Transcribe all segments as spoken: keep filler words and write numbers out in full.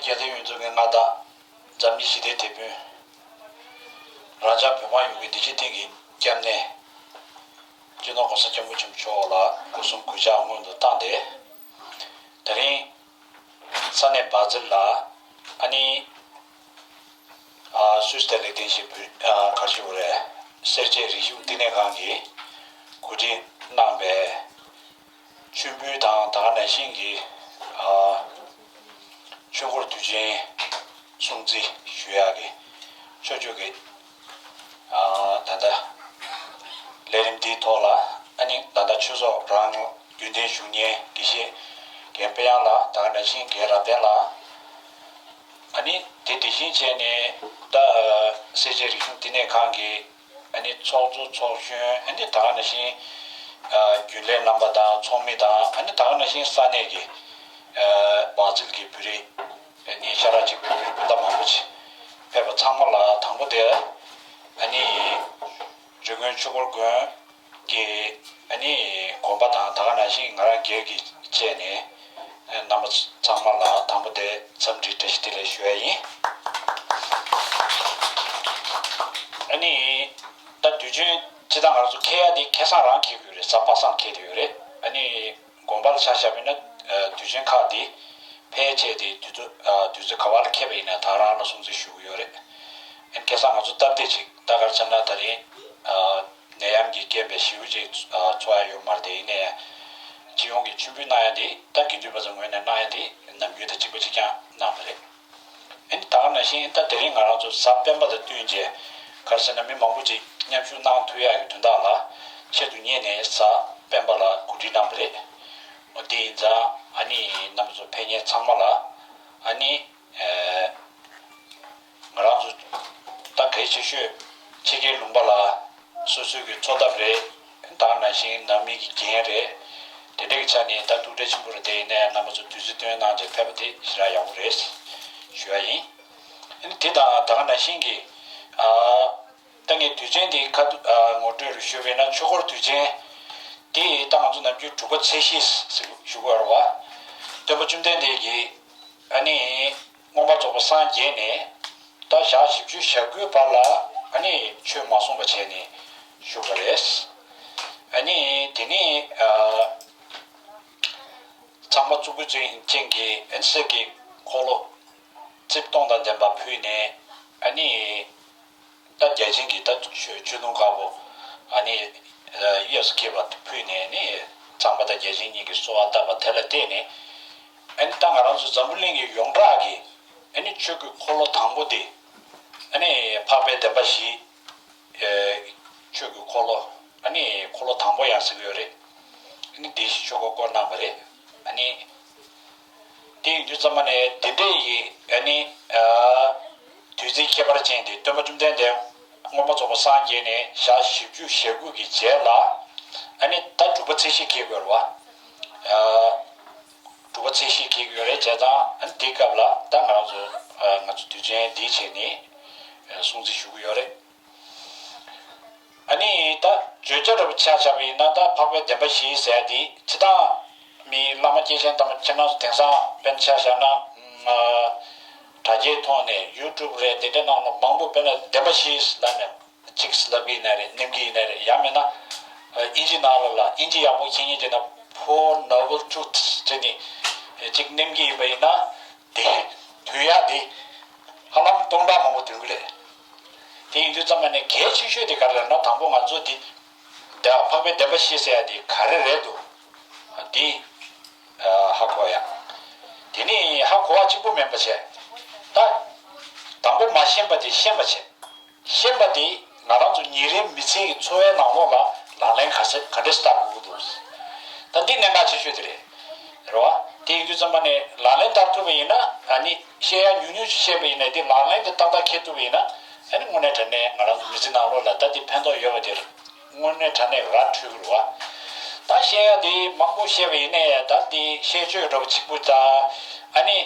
རྒྱལ་བསྟན་ཡོངས་རྫོགས་ཀྱི་མངའ་བདག་འཛམ་གླིང་ཞི་བདེའི་དེད་དཔོན། རང་ཅག་བོད་འབངས་ཡོངས་ཀྱི་བདེ་སྐྱིད་སྟེང་གི་སྐྱབས་གནས། སྤྱི་ནོར་༸གོང་ས་༸སྐྱབས་མགོན་ཆེན་པོ་མཆོག་ལ་སྐུ་གསུང་གུས་ཕྱག་སྔོན་དུ་བཏང་སྟེ། དེ་རིང་ས་གནས་སྦ་ཛིལ་ལ་ཨ་ནི། ཨ་སུད་སི་དང་ལེགས་ལྡན་ཞེས་པའི་ཨ་ག་ཞུ་དགོས་རེད། སེར་བྱེས་རིག་གཞུང་བསྟི་གནས་ཁང་གིས་གོ་སྒྲིག་གནང་བའི་མཆོད་འབུལ་དང་ད་ག་ནང་བཞིན་གྱི་ཨ་ཆོས་འཁོར་དུས་ཆེན་སྲུང་བརྩི་ཞུ་ཡག་གི་ཆོས་ཕྱོགས་ཀྱི་ཨ་ད་ལྟ་ལས་རིམ་འདིའི་ཐོག་ལ་ཨ་ནི་ད་ལྟ་ཆོས་ཚོགས་རང་རྒྱུན་ལྡན་ཞུ་མཁན་དགེ་བཤེས་རྒན་དཔལ་དབྱངས་ལགས། ད་ག་ནང་བཞིན་རྒན་རབ་བརྟན་ལགས། ཨ་ནི་དེ་དེ་བཞིན་བྱས་ནས་ད་སེར་བྱེས་རིག་གཞུང་བསྟི་གནས་ཁང་གི་ཨ་ནི་ཚོགས་གཙོ་ཚོགས་གཞོན། ཨ་ནི་ད་ག་ནང་བཞིན་ཨ་རྒྱུན་ལས་རྣམ་པ་དང་ཚོགས་མི་དང་། ཨ་ནི་ད་ག་ནང་བཞིན་ས་གནས་ཀྱི་ཨ་སྦ་ཛིལ་གྱི་བོད་རིགས་ཨ་ནི་ཤ་ཁྲག་གཅིག་པའི་བོད་རིགས་སྤུན་ཟླ་མང་པོ་ཅིག་ཕེབས་པ་ཚང་མ་ལ་དང་པོ་དེ་ཨ་ནི་འབྲི་གུང་ཆོས་འཁོར་དགོན་གྱི་ཨ་ནི་དགོན་པ་དང་ད་ག་ནང་བཞིན་ང་རང་སྒེར་གྱི་བཅས་ནས་རྣམ་པ་ཚང་མ་ལ་དང་པོ་དེ་འཚམས་འདྲི་བཀྲ་ཤིས་བདེ་ལེགས་ཞུ་ཡ་ཡིན། ཨ་ནི་ད་དུས་ཆེན་སྤྱི་བཏང་ང་ཚོ་འཁེལ་ཡ་དེ་ཁེ་བཟང་རང་འཁེལ་གྱི་ཡོད་རེད། གཟའ་པ་སངས་འཁེལ་གྱི་ཡོད་རེད། ཨ་ནི་དགོན་པ་ལ་ཆ་བཞག་པ་ཡིན་ན་དུས་ཆེན་ཁག་དེ་ཕལ་ཆེར་དེ་དུས་ཚོད་དུས་ཚོད་ག་བ་ལ་འཁེལ་བ་ཡིན་ན་ད་རང་ལ་སྲུང་བརྩི་ཞུ་གི་ཡོད་རེད། ཨ་ནི་ཁེ་བཟང་ང་ཚོ་སྟབས་བདེ་ཅིག་ད་ག་རེ་ཟེར་ན་ད་རིང་ནད་ཡམས་ཀྱི་རྐྱེན་པས་ཞེ་པོ་ཅིག་ཚོགས་ཡ་ཡོད་མ་རེད། དེ་ཡིན་ནའི་སྤྱི་ཡོངས་ཀྱི་མཆོད་འབུལ་གནང་ཡ་དེ་ད་དགེ་འདུན་པ་ཚོ་ངོས་ནས་གནང་ཡ་དེ་ནམ་རྒྱུན་དང་གཅིག་པ་གཅིག་རྐྱང་གནང་བ་རེད། ཨ་ནི་ད་ག་ནང་བཞིན་ད་དེ་རིང་ང་རང་ཚོ་གཟའ་སྤེན་པ་དང་བསྟུན་བྱས་ག་རེ་ཟེར་ན་མི་མང་པོ་ཅིག་མཉམ་ཞུགས་གནང་ཐུབ་ཡག་གི་དོན་དག་ལ་ཆེད་དུ་གཉེར་ནས་གཟའ་སྤེན་པ་ལ་གོ་སྒྲིག་གནང་བ་རེད། འོ་དེ་ཡིན་ཙང་ཨ་ནི་རྣམ་པ་ཚོ་ཕེབས་མཁན་ཚང་མ་ལ་ཨ་ནི་ཨེ་ང་རང་ཚོ་ད་གལ་ཆེ་ཤོས་ཕྱི་རྒྱལ་ལུང་པ་ལ་སོ་སོའི་གི་འཚོ་ཐབས་རེད། ད་ག་ནང་བཞིན་ནང་མི་གི་འགན་རེད། དེ་འདྲ་གི་ཆ་ནས་ད་ཐུགས་ཁྲལ་ཆེན་པོ་རེད། དེ་ཡིན་ནའི་རྣམ་པ་ཚོ་དུས་ཚོད་བཏོན་གནང་བྱས་ཕེབས་པ་དེ་ཞེ་དྲག་ཡག་པོ་རེད་ཞུ་ཡ་ཡིན། ཨ་ནི་དེ་དང་ད་ག་ནང་བཞིན་གྱི་ཨ་ད་ངས་དུས་ཆེན་དེ་ཁ་ཐུག་ཨ་ངོ་སྤྲོད་རེ་ཞུས་པ་ཡིན་ན་ཆོས་འཁོར་དུས་ཆེན་དེ་ད་ང་ཚོ་ནམ་རྒྱུན་དྲུག་པ་ཚེས་བཞི་ཟེར་ཞུ་གི་ཡོད་རེད་བ། སྟོན་པ་བཅོམ་ལྡན་འདས་ཀྱིས་ཨ་ནི་མངོན་པར་རྫོགས་པར་སངས་རྒྱས་ནས་ད་ཞག་བཞི་བཅུ་ཞེ་དགུའི་བར་ལ་ཨ་ནི་ཆོས་མ་གསུངས་པ་བྱས་ནས་བཞུགས་པ་རེད། ཨ་ནི་དེ་ནས་ཨ་ཚངས་པ་གཙུག་ཕུད་ཅན་གྱི་ཨ་ནི་གསེར་གྱི་འཁོར་ལོ་རྩིབས་སྟོང་དང་ལྡན་པ་ཕུལ་ནས་ཨ་ནི་ད་བརྒྱ་བྱིན་གྱིས་ད་ཆོས་ཆོས་དུང་དཀར་པོ་ཨ་ནི་གཡས་སུ་འཁྱིལ་བ་ཕུལ་ནས་ནི་ཚངས་པ་དང་བརྒྱ་བྱིན་གཉིས་ཀྱིས་གསོལ་བ་བཏབ་པ་དེ་ལ་བརྟེན་ནས་ཨ་ནི་ད་ང་རང་ཚོ་འཛམ་བུ་གླིང་གི་ཡོངས་གྲགས་ཀྱི་ཨ་ནི་ཆོས་ཀྱི་འཁོར་ལོ་དང་པོ་དེ་ཨ་ནི་འཕགས་པའི་བདེན་པ་བཞི་ཨེ་ཆོས་ཀྱི་འཁོར་ལོ་ཨ་ནི་འཁོར་ལོ་དང་པོ་ཡང་ཟེར་གྱི་ཡོད་རེད། ཨ་ནི་བདེན་བཞིའི་ཆོས་འཁོར་བསྐོར་གནང་བ་རེད། ཨ་ནི་དེ་ཡིན་དུས་ཙམ་པ་ནས་དེ་འདྲ་ཡི་ཨ་ནི་ཨ་དུས་ཚིགས་ཁྱད་པར་ཅན་དེ་སྟོན་པ་བཅོམ་ལྡན་འདས་མངོན་པར་རྫོགས་པར་སངས་རྒྱས་ནས་ཞག་བཞི་བཅུ་ཞེ་དགུ་གི་རྗེས་ལ་ཨ་ནི་ད་དྲུག་པ་ཚེས་བཞི་འཁེལ་གྱི་ཡོད་རེད་བ། ཨ་དྲུག་པ་ཚེས་བཞི་འཁེལ་གྱི་ཡོད་རེད། བྱས་ཙང་ཨ་ནི་དེའི་སྐབས་ལ་ད་ང་རང་ཚོ་ཨ་ང་ཚོ་དུས་ཆེན་འདིའི་ཆེད་ནས་ཨ་སྲུང་བརྩི་ཞུ་གི་ཡོད་རེད། ཨ་ནི་ད་བརྗོད་བྱ་འདྲ་པོ་ཆ་བཞག་པ་ཡིན་ན་ད་འཕགས་པའི་བདེན་པ་བཞི་ཟེར་ཡ་དེ་སྤྱིར་བཏང་མི་བླ་མ་སྐྱེས་ཆེན་དམ་པ་ཁྱེད་རང་ཚོ་དེང་སང་དཔེར་ན་ཆ་བཞག་ན་ཨ་དྲ་རྒྱའི་ཐོག་ནས་ཡུ་ཊུབ་རེད། དེ་འདྲའི་ནང་ལ་མང་པོ་དཔེར་ན་བདེན་པ་བཞི་ལབ་ནས་གཅིག་ལབ་ཀྱི་ཡིན་ན་རེད། ནེམ་གྱི་ཡིན་ན་རེད། ཡང་མིན་ན་ཨ་དབྱིན་ཇི་ནང་ལ་ལ་དབྱིན་ཇི་ཡག་པོ་མཁྱེན་མཁན་དེ་ན་Four Noble Truths་ཟེར་ནས་གཅིག་ནེམ་གྱི་ཡིན་པ་ཡིན་ན་དེ་འདོན་ཡག་དེ་ཧ་ལམ་སྟོང་ཕྲག་མང་པོ་འདོན་གི་རེད། དེ་ཡིན་དུས་ཙམ་པ་ནས་གལ་ཆེ་ཤོས་དེ་ག་རེ་ལབ་ན་དང་པོ་ང་ཚོ་འདི་འདི་འཕགས་པའི་བདེན་པ་བཞི་ཟེར་ཡ་དེ་ག་རེ་རེད་འདུག་འདི་ཧ་གོ་ཡ། དེ་ནས་ཧ་གོ་བ་གཅིག་པུ་མིན་པ་བྱས། ད་དང་པོ་མ་ཤེས་པ་དེ་ཤེས་པ་བྱས། ཤེས་པ་དེ་ང་རང་ཚོ་ཉིན་རེའི་མི་ཚེ་གི་འཚོ་བའི་ནང་ལོགས་ལ་ལག་ལེན་ག་ཚད་ག་འདྲས་བསྟར་དགོས་ཀྱི་འདུག་ད་འདི་གནད་འགག་ཆེ་ཤོས་དེ་རེད། རེད་བ། དེ་ཡིན་དུས་ཙམ་པ་ནས་ལག་ལེན་བསྟར་ཐུབ་པ་ཡིན་ན་ཨ་ནི་བཤད་ཡ་ཉུང་ཉུང་ཞིག་བཤད་པ་ཡིན་ན་དེ་ལག་ལེན་དུ་ཏག་ཏག་འཁེལ་ཐུབ་པ་ཡིན་ན་ཨ་ནི་དངོས་གནས་དྲང་གནས་ང་རང་ཚོ་མི་ཚེ་ནང་ལོགས་ལ་ད་དེ་ཕན་ཐོགས་ཡོད་པ་དེ་རེད། དངོས་གནས་དྲང་གནས་ར་འཕྲོད་ཀྱི་རེད་བ། ད་བཤད་ཡ་དེ་མང་པོ་བཤད་པ་ཡིན་ནའི་ད་དེ་ཤེས་བཅོས་འདྲ་པོ་གཅིག་པུ་ད་ཨ་ནི་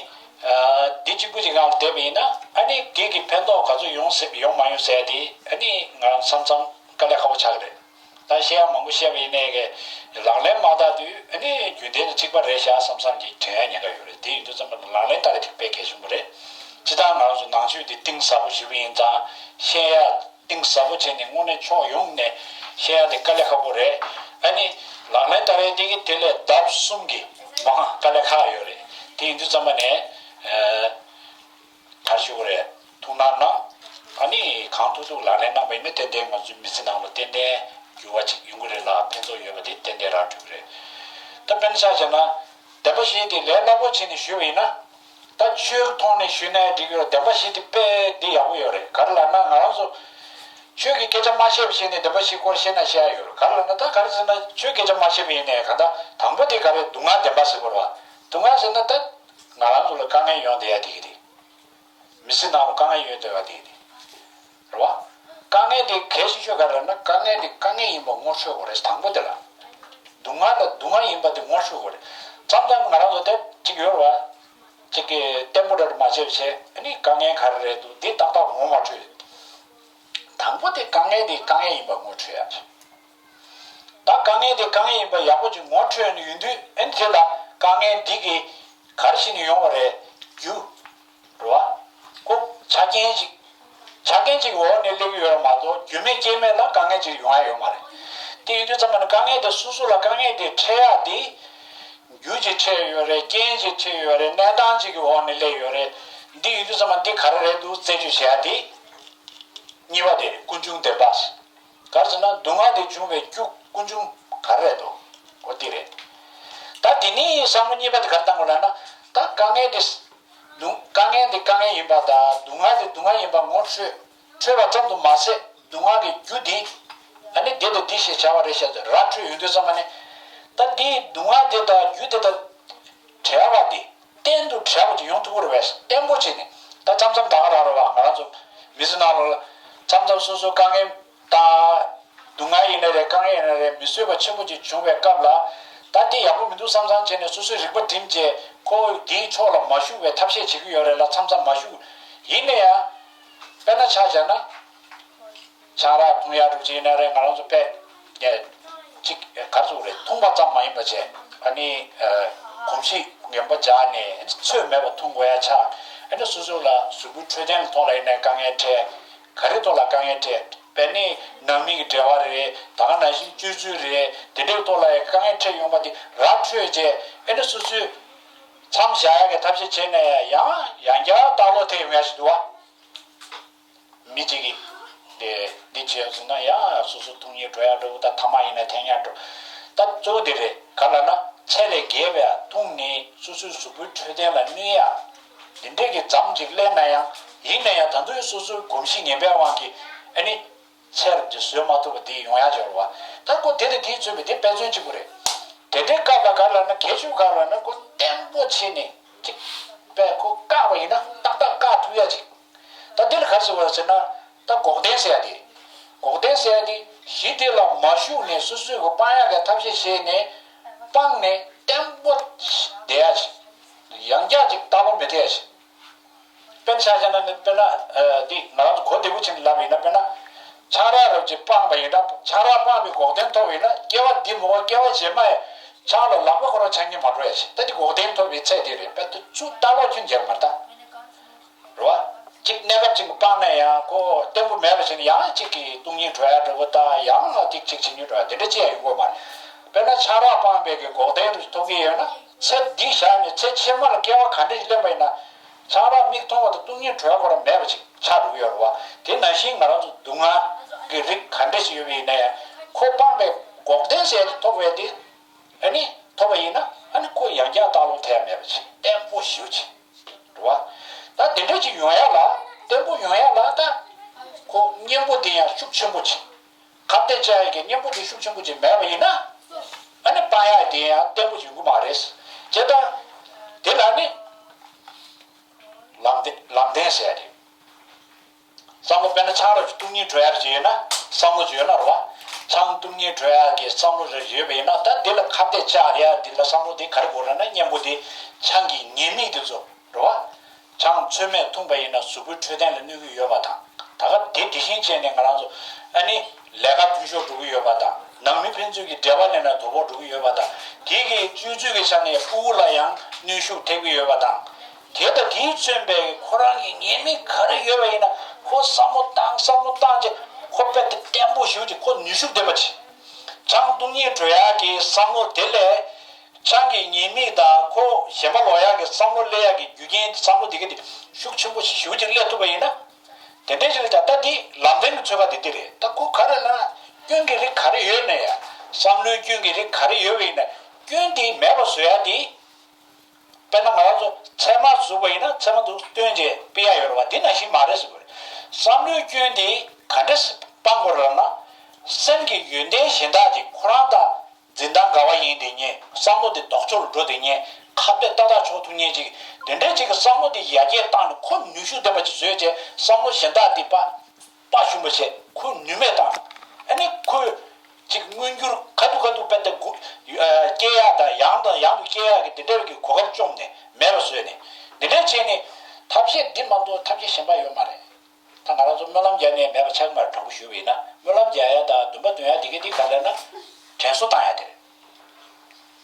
ཨ་འདི་གཅིག་པུ་ཅིག་སྒང་ལ་བསྡད་པ་ཡིན་ན་ཨ་ནི་དེ་གི་ཕན་ཐོགས་ག་ཚོད་ཡོང་སྲིད་ཡོང་མ་ཡོང་ཟེར་ཡ་དེ་ཨ་ནི་ང་རང་མཚམས་མཚམས་དཀའ་ལས་ཁག་པོ་ཆགས་ཀྱི་རེད། ད་ ད་བཤད་ཡ་མང་པོ་བཤད་པ་ཡིན་ནའི་གི་ལག་ལེན་མ་བསྟར་དུས་ཨ་ནི་རྒྱུན་ལྡན་གྱི་གཅིག་པ་རེད་ཤག་བསམ་བསམ་གྱི་དྲན་ཡ་ཉེན་ཁ་ཡོད་རེད། དེ་ཡིན་དུས་ཙམ་པ་ལག་ལེན་བསྟར་ཡ་དེ་དཔེ་གལ་ཆེན་པོ་རེད། སྤྱིར་བཏང་ང་རང་ཚོ་ནང་ཆོས་དེ་གཏིང་ཟབ་པོ་ཞིག་ཡིན་ཙང་བཤད་ཡ་གཏིང་ཟབ་པོ་བྱས་ནས་དངོས་གནས་ཕྱོགས་ཡོངས་ནས་བཤད་ཡ་དེ་དཀའ་ལས་ཁག་པོ་རེད། ཨ་ནི་ལག་ལེན་བསྟར་ཡ་དེ་གི་དེ་ལས་ལྡབ་གསུམ་གྱིས་མང་དཀའ་ལས་ཁག་ཡོད་རེད། དེ་ཡིན་དུས་ཙམ་པ་ནས་ཨ། གར་ཞུ་གི་རེད། ཐུགས་སྣང་གནང་། ཨ་ནི་གང་ཐུབ་ཐུབ་ལག་ལེན་གནང་བ་ཡིན་ན་ཏན་ཏན་ང་ཚོའི་མི་ཚེ་ནང་ལ་ཏན་ཏན་འགྱུར་བ་ཅིག་ཡོང་གི་རེད་ལ་ཕན་ཐོགས་ཡོད་པ་དེ་ཏན་ཏན་རང་འགྲུབ་ཀྱི་རེད། ད་དཔེར་ན་ཆ་བཞག་ན་བདེན་པ་བཞི་དེ་ལས་སླ་པོ་བྱས་ནས་ཞུས་པ་ཡིན་ན། ད་ཆོས་ཐོག་ནས་ཞུས་ན་འགྲིག་གི་རེད། བདེན་པ་བཞི་དེ་དཔེ་འདི་ཡག་པོ་ཡོད་རེད། ག་རེ་ལབ་ན་ང་རང་ཚོ་ཆོས་ཀྱི་སྐད་ཆ་མ་བཤད་པ་བྱས་ནས་བདེན་པ་བཞི་སྐོར་བཤད་ན་བཤད་ཡ་ཡོད་རེད། ག་རེ་ལབ་ན་ད་ག་རེ་ཟེར་ན་ཆོས་སྐད་ཆ་མ་བཤད་པ་ཡིན་ནའི་ག་ད་དང་པོ་དེ་ག་རེ་སྡུག་བསྔལ་བདེན་པ་ཟེར་དགོས་རེད་བ། སྡུག་བསྔལ་ཟེར་ན་ད་ང་རང་ཚོ་ལ་དཀའ་ངལ་ཡོང་བསྡད་ཡ་དེ་གི་རེད། མི་ཚེ་ནང་ལ་དཀའ་ངལ་ཡོད་བསྡད་པ་དེ་རེད། རེད་བ། དཀའ་ངལ་དེ་གལ་ཆེ་ཤོས་ག་རེ་ལབ་ན་དཀའ་ངལ་དེ་དཀའ་ངལ་ཡིན་པ་ངོ་འཕྲོད་དགོས་རེད། དང་པོ་དེ་ལ། སྡུག་བསྔལ་ལ་སྡུག་བསྔལ་ཡིན་པ་དེ་ངོ་འཕྲོད་དགོས་རེད། མཚམས་མཚམས་ང་རང་ཚོ་དེ་གཅིག་ཡོད་རེད་བ། གཅིག་གིས་བརྟན་པོ་འདྲ་མ་བྱས་བྱས་ཨ་ནི་དཀའ་ངལ་ག་རེ་རེད་འདུག་འདི་ཏག་ཏག་ངོ་མ་འཕྲོད། དང་པོ་དེ་དཀའ་ངལ་དེ་དཀའ་ངལ་ཡིན་པ་ངོ་འཕྲོད་ཡ། ད་དཀའ་ངལ་དེ་དཀའ་ངལ་ཡིན་པ་ཡག་པོ་ཅིག་ངོ་འཕྲོད་ནས་ཡོང་དུས་ཨ་ནི་དེ་ལ་དཀའ་ངལ་འདི་གི་ག་རེ་བྱས་ནས་ཡོང་བ་རེད། རྒྱུ། རེད་བ། ཁོ་ཆ་རྐྱེན་ཅིག་ཆ་རྐྱེན་ཅིག་འོག་ནས་སླེབས་ཀྱི་ཡོད་རེད་མ་གཏོགས་རྒྱུ་མེད་རྐྱེན་མེད་ལ་དཀའ་ངལ་ཅིག་ཡོང་ཡ་ཡོད་མ་རེད། དེ་ཡིན་དུས་ཙམ་པ་ནི་དཀའ་ངལ་དེ་སོ་སོ་ལ་དཀའ་ངལ་དེ་འཕྲད་ཡ་དེ། རྒྱུ་ཅིག་འཕྲད་ཡོད་རེད། རྐྱེན་ཅིག་འཕྲད་ཡོད་རེད། གནས་སྟངས་ཅིག་གི་འོག་ནས་སླེབས་ཡོད་རེད། འདི་ཡིན་དུས་ཙམ་པ་འདི་ག་རེ་རེད་འདུག་རྩད་གཅོད་བྱེད་ཡ་དེ། གཉིས་པ་དེ་རེད། ཀུན་འབྱུང་བདེན་པ། ག་རེ་ཟེར་ན་སྡུག་བསྔལ་དེ་བྱུང་བའི་རྒྱུ་ཀུན་འབྱུང་ག་རེ་རེད་འདུག་འོ་འདི་རེད། ད་དེ་ནས་བསམ་བློ་གཉིས་པ་དེ་ག་རེ་བཏང་དགོས་ལབ་ན། ད་དཀའ་ངལ་དེ། སྡུག་དཀའ་ངལ་དེ་དཀའ་ངལ་ཡིན་པ་དང་སྡུག་བསྔལ་དེ་སྡུག་བསྔལ་ཡིན་པ་ངོ་འཕྲོད། འཕྲོད་པ་ཙམ་དུ་མ་ཟད་སྡུག་བསྔལ་གྱི་རྒྱུ་དེ། ཨ་ནི་འདི་དང་འདི་ཞེས་བྱ་བ་རེད་ཞེས་ར་འཕྲོད་ཡོང་དུས་ཙམ་པ་ནས། ད་འདིའི་སྡུག་བསྔལ་དེ་དང་རྒྱུ་དེ་དང་བྲལ་བ་དེ། གཏན་དུ་བྲལ་བ་ཅིག་ཡོང་ཐུབ་ཀྱི་རེད་པས། བརྟན་པོ་བྱས་ནས་ད་མཚམས་མཚམས་ད་ག་རང་རེད་བ། ང་རང་ཚོ་མི་ཚེ་ནང་ལ་མཚམས་མཚམས་སོ་སོ་དཀའ་ངལ་དང་། སྡུག་བསྔལ་ཡིན་ན་རེད། དཀའ་ངལ་ཡིན་ན་རེད། མི་བཟོད་པ་ཆེན་པོ་ཅིག་བྱུང་བའི་སྐབས་ལ། ད་འདི་ཡག་པོ་མི་འདུག་བསམ་བསམ་བྱས་ནས་སོ་སོའི་རིག་པ་བསྒྲིམས་བྱས་ཁོ་འདིའི་ཕྱོགས་ལ་མ་ཞུགས་པའི་ཐབས་ཤེས་བྱེད་ཀྱི་ཡོད་རེད་ལ་མཚམས་མཚམས་མ་ཞུགས། ཡིན་ན་ཡང་། དཔེར་ན་ཆ་བཞག་ན། ཆང་རག་འཐུང་ཡག་འདྲ་བོ་ཅིག་ཡིན་ན་རེད། ང་རང་ཚོ་དཔེ། ནས། གཅིག་ག་རེ་ཟེར་དགོས་རེད། འཐུང་བ་ཙམ་མ་ཡིན་པ་བྱས། ཨ་ནི། གོམས་གཤིས་ངན་པ་སྦྱར་ནས་ཚོད་མེད་པ་འཐུང་དགོས་ཡ་ཆགས། ཨ་ནི་སོ་སོ་ལ་གཟུགས་པོའི་འཕྲོད་བསྟེན་ཐོག་ལ་ཡིན་ནའི་དཀའ་ངལ་འཕྲད། ག་རེ་ཐོག་ལ་དཀའ་ངལ་འཕྲད། དཔེར་ན་ནང་མི་གི་འབྲེལ་བ་རེད། ད་ག་ནང་བཞིན་སྤྱོད་ཚུལ་རེད། དེ་འདྲའི་ཐོག་ལ་ཡང་དཀའ་ངལ་འཕྲད་ཡོང་བ་དེ་ར་འཕྲོད་བྱས། ཨ་ནི་སོ་སོས་མཚམས་བཞག་ཡ་གི་ཐབས་ཤེས་བྱས་ནས་ཡང་ཡང་བསྐྱར་ལྟག་ལོག་ཐེབས་ཡོང་ཡ་ཞིག་འདུག་བ། མི་གཅིག་གིས་དེ་འདི་བྱས་སོང་ན་ཡང་སོ་སོ་སྟོང་ཉིད་འགྲོ་ཡ་འགྲོ་ད་ཐ་མག་ཡིན་ན་འཐེན་ཡ་འགྲོ། ད་གཙོ་བོ་དེ་རེད། ག་ལབ་ན་ཚད་ལས་བརྒལ་བའི་འཐུང་ནས་སོ་སོའི་གཟུགས་པོའི་འཕྲོད་བསྟེན་ལ་གནོད་ཡ། འདི་འདྲས་ཀྱི་ཙམ་ཅིག་སླེབས་ན་ཡང་། ཡིན་ན་ཡང་ད་དུང་སོ་སོའི་གོམས་གཤིས་ངན་པའི་དབང་གིས་ཨ་ནི། ཚེ་རབས་འདི་བཟོད་མ་ཐུབ་པ་འདི་ཡོང་ཡ་ཅིག་ཡོད་རེད་བ། ད་ཁོ་དེ་དང་དེའི་མཚོན་པའི་དེ་དཔེ་མཚོན་གཅིག་པུ་རེད། དེ་འདྲའི་སྐབས་ལ་ག་ལབ་ན་གལ་ཆེ་བ་ག་ལབ་ན་ཁོ་བརྟན་པོ་བྱས་ནས་ཅིག་དཔེ་ཁོ་བཀག་པ་ཡིན་ན་ཏག་ཏག་བཀག་ཐུབ་ཡ་ཅིག་ད་འདི་ལ་ག་རེ་ཟེར་བ་ཟེར་ན། ད་འགོག་བདེན་ཟེར་ཡ་དེ། འགོག་བདེན་ཟེར་ཡ་དེ་གཞི་དེ་ལ་མ་ཞུགས་ནས་སོ་སོས་གོ་སྤང་ཡ་གི་ཐབས་ཤེས་བྱས་ནས་སྤངས་ནས་བརྟན་པོ་བསྡད་ཡ་ཅིག་ཡང་བསྐྱར་ཅིག་ལྟ་ལོ་མི་ཐེབས་ཡ་ཅིག་དཔེར་ན་ཆ་བཞག་ན་ནི་དཔེར་ན་འདི་ང་རང་ཚོ་གོ་བདེ་པོ་བྱས་ནས་ལབ་པ་ཡིན་ན། དཔེར་ན་ཆང་རག་རབ་ཅིག་སྤངས་པ་ཡིན་ན། ཆང་རག་སྤངས་པའི་འགོག་བདེན་ཐོབ་པ་ཡིན་ན། སྐྱེ་བ་འདི་མ་གཏོགས་སྐྱེ་བ་རྗེས་མ་ཡི་ཆང་ལ་ལག་པ་ཁོ་རང་འཆང་གི་མ་འགྲོ་ཡ་ཞིག་ད་འདི་འགོག་བདེན་ཐོབ་པའི་ཚད་དེ་རེད། དཔེ་ད་ཚུར་ལྟ་ལོག་ཁྱོན་འཇལ་མ་རེད་ད། རེད་བ། གཅིག་གནས་སྐབས་གཅིག་སྤངས་ན་ཡང་ཁོ་བརྟན་པོ་མེད་པ་བྱས་ནས་ཡང་གཅིག་གིས་སྟོང་ཉིད་འགྲོ་ཡ་འགྲོ་གི། ད་ཡང་ལ་ཏིག་ཅིག་བྱེད་མྱོང་འགྲོ་ཡ་དེ་འདྲ་ཅི་ཡང་ཡོང་གི་མ་རེད། དཔེར་ན་ཆང་རག་སྤངས་པའི་གི་འགོག་བདེན་རུ་ཐོབ་ཀྱི་ཡོད་ན། ཚེ་འདི་བཞག་ནས་ཚེ་ཕྱི་མ་ལ་སྐྱེ་བ་ག་འདྲ་ཞིག་ལེན་པ་ཡིན་ན། ཆང་རག་མིག་མཐོང་བ་དང་སྟོང་ཉིད་གྲོལ་ཁོ་རང་མེད་པ་ཅིག་ཆགས་འགྲོ་གི་ཡོད་རེད་བ། དེ་ནང་བཞིན་ང་རང་ཚོ་སྡུག་བསྔལ་གྱི་རིགས་ག་འདྲ་ཞིག་ཡོད་པ་ཡིན་ན་ཡང་ཁོ་སྤངས་པའི་འགོག་བདེན་ཟེར་དེ་ཐོབ་པའི་དེ། ཨ་ནི་ཐོབ་པ་ཡིན་ན་ཨ་ནི་ཁོ་ཡང་བསྐྱར་ལྟ་ལོག་ཐེབས་ཡ་མེད་པ་ཅིག་བརྟན་པོ་ཞེ་པོ་ཅིག་རེད་བ། ད་དེ་འདྲ་ཅིག་ཡོང་ཡ་ལ་བརྟན་པོ་ཡོང་ཡ་ལ་ད་ཁོ་གཉེན་པོ་དེ་ཡང་ཤུགས་ཆེན་པོ་ཅིག་ཁ་གཏད་བཅག་ཡ་གི་གཉེན་པོ་དེ་ཤུགས་ཆེན་པོ་ཅིག་མེད་པ་ཡིན་ན། ཨ་ནི་སྤང་ཡ་དེ་ཡང་བརྟན་པོ་ཡོང་གི་མ་རེད། བྱས་ཙང་། དེ་ལ་ནི། ལམ་བདེན་ལམ་བདེན་ཟེར་ཡ་རེད། བསམ་བློ་དཔེར་ན་ཆང་རག་གི་སྟོང་ཉིད་གྲོལ་ཡ་རེ་ཡོད་ན་བསམ་བློ་ཅིག་ཡོད་ན་རེད་བ། ཆང་སྟོང་ཉིད་གྲོལ་ཡ་གི་བསམ་བློ་རེ་ཡོད་པ་ཡིན་ན། ད་དེ་ལ་ཁ་གཏད་བཅག་ཡ་དེ་ལ་བསམ་བློ་དེ་ག་རེ་དགོས་རེད་ན། གཉེན་པོ་དེ་ཆང་གི་ཉེས་དམིགས་དེ་ཚོ་རེད་བ། ཆང་ཚོད་མེད་འཐུང་པ་ཡིན་ན་གཟུགས་པོའི་འཕྲོད་བསྟེན་ལ་གནོད་ཀྱི་ཡོད་པ་དང་། ད་ག་དེ་དེ་བཞིན་བྱས་ནས་ང་རང་ཚོ་ཨ་ནི་ལས་ཀ་འཐུས་ཤོར་འགྲོ་གི་ཡོད་པ་དང་ ནང་མི་ཕན་ཚུན་གྱི་འབྲེལ་བ་ལེན་ན་དོ་ཕོག་འགྲོ་གི་ཡོད་པ་དང་། དེ་གི་སྤྱོད་ཚུལ་གྱི་ཆ་ནས་ཕྲུ་གུ་ལ་ཡང་གནོན་ཤུགས་ཐེབས་ཀྱི་ཡོད་པ་དང་། དེ་དང་དེས་མཚོན་པའི་ཁོ་རང་གི་ཉེས་དམིགས་ག་རེ་ཡོད་པ་ཡིན་ན། ཁོ་བསམ་བློ་བཏང་བསམ་བློ་བཏང་རྗེས་ཁོ་དཔེ་དེ་བརྟན་པོ་ཞེ་པོ་ཅིག་ཁོ་ནུས་ཤུགས་ལྡན་པ་ཅིག་ཆང་འཐུང་སྙིང་བྲོ་ཡག་གི་བསམ་བློ་དེ་ལས། ཆང་གི་ཉེས་དམིགས་དང་ཁོ་ཞེན་པ་ལོག་ཡག་གི་བསམ་བློ་སླེབས་ཡག་གི་རྒྱུ་རྐྱེན་བསམ་བློ་དེ་ག་དེ་ཤུགས་ཆེན་པོ་ཞེ་པོ་ཅིག་སླེབས་ཐུབ་པ་ཡིན་ན། དེ་འདྲའི་ཞིག་ལ་ད་ལྟ་འདི་ལམ་སྟོན་གྱི་ཚོད་དཔག་དེ་འདི་རེད། ད་ཁོ་ག་རེ་ལབ་ན་སྐྱོན་གྱི་རིགས་ག་རེ་ཡོད་ན་ཡང་། བསམ་བློའི་སྐྱོན་གྱི་རིགས་ག་རེ་ཡོད་པ་ཡིན་ན། སྐྱོན་དེ་མེད་པ་བཟོ་ཡ་དེ། དཔེར་ན་ང་རང་ཚོ་ཚེར་མ་བཟོས་པ་ཡིན་ན་ཚེར་མ་དེ་བཏོན་རྗེས་སྤེལ་ཡ་ཡོད་རེད་བ། དེ་ནང་བཞིན་མ་རེད་ཟེར་དགོས་རེད། བསམ་བློའི་སྐྱོན་དེ་ག་འདྲས་སྤང་དགོས་རེད་ལབ་ན། སེམས་ཀྱི་ཡོན་ཏན་གཞན་དག་ཅིག་ཁོ་རང་དང་འཛིན་སྟངས་འགལ་བ་ཡིན་དེ་ཉན། བསམ་བློ་དེ་ལྡོག་ཕྱོགས་ལ་འགྲོ་དེ་ཉན། ཁ་གཏད་ཏག་ཏག་ཆོག་ཐུབ་མཁན་ཅིག་དེ་འདྲའི་ཅིག་གི་བསམ་བློ་དེ་ཡར་རྒྱས་བཏང་ནས་ཁོ་ནུས་ཤུགས་ལྡན་པ་ཅིག་བཟོས་རྗེས་བསམ་བློ་གཞན་དག་དེ་དཔའ་དཔའ་ཞུམ་པ་བྱས། ཁོ་ནུས་མེད་བཏང་། ཨ་ནི་ཁོས་ཅིག་མངོན་འགྱུར་ཁ་ཐུག་ཁ་ཐུག་དཔེ་དེ་སྐྱེ་ཡག་དང་ཡང་དང་ཡང་དུ་སྐྱེ་ཡག་གི་དེ་འདྲ་གི་གོ་སྐབས་བཅོམ་ནས་མེད་པ་བཟོས་ནས། དེ་འདྲ་བྱས་ནས་ཐབས་ཤེས་འདི་མ་གཏོགས་ཐབས་ཤེས་གཞན་པ་ཡོད་མ་རེད། ད་ང་རང་ཚོ་སྨོན་ལམ་རྒྱག་ནས་མེད་པ་ཆགས་ཀྱི་མ་རེད། དྲང་པོ་ཞུས་པ་ཡིན་ན། སྨོན་ལམ་རྒྱག་ཡ་དང་འདུན་པ་འདོན་ཡ་དེ་ག་དེ་ག་རེ་ལབ་ན། དྲན་གསོ་བཏང་ཡ་དེ་རེད།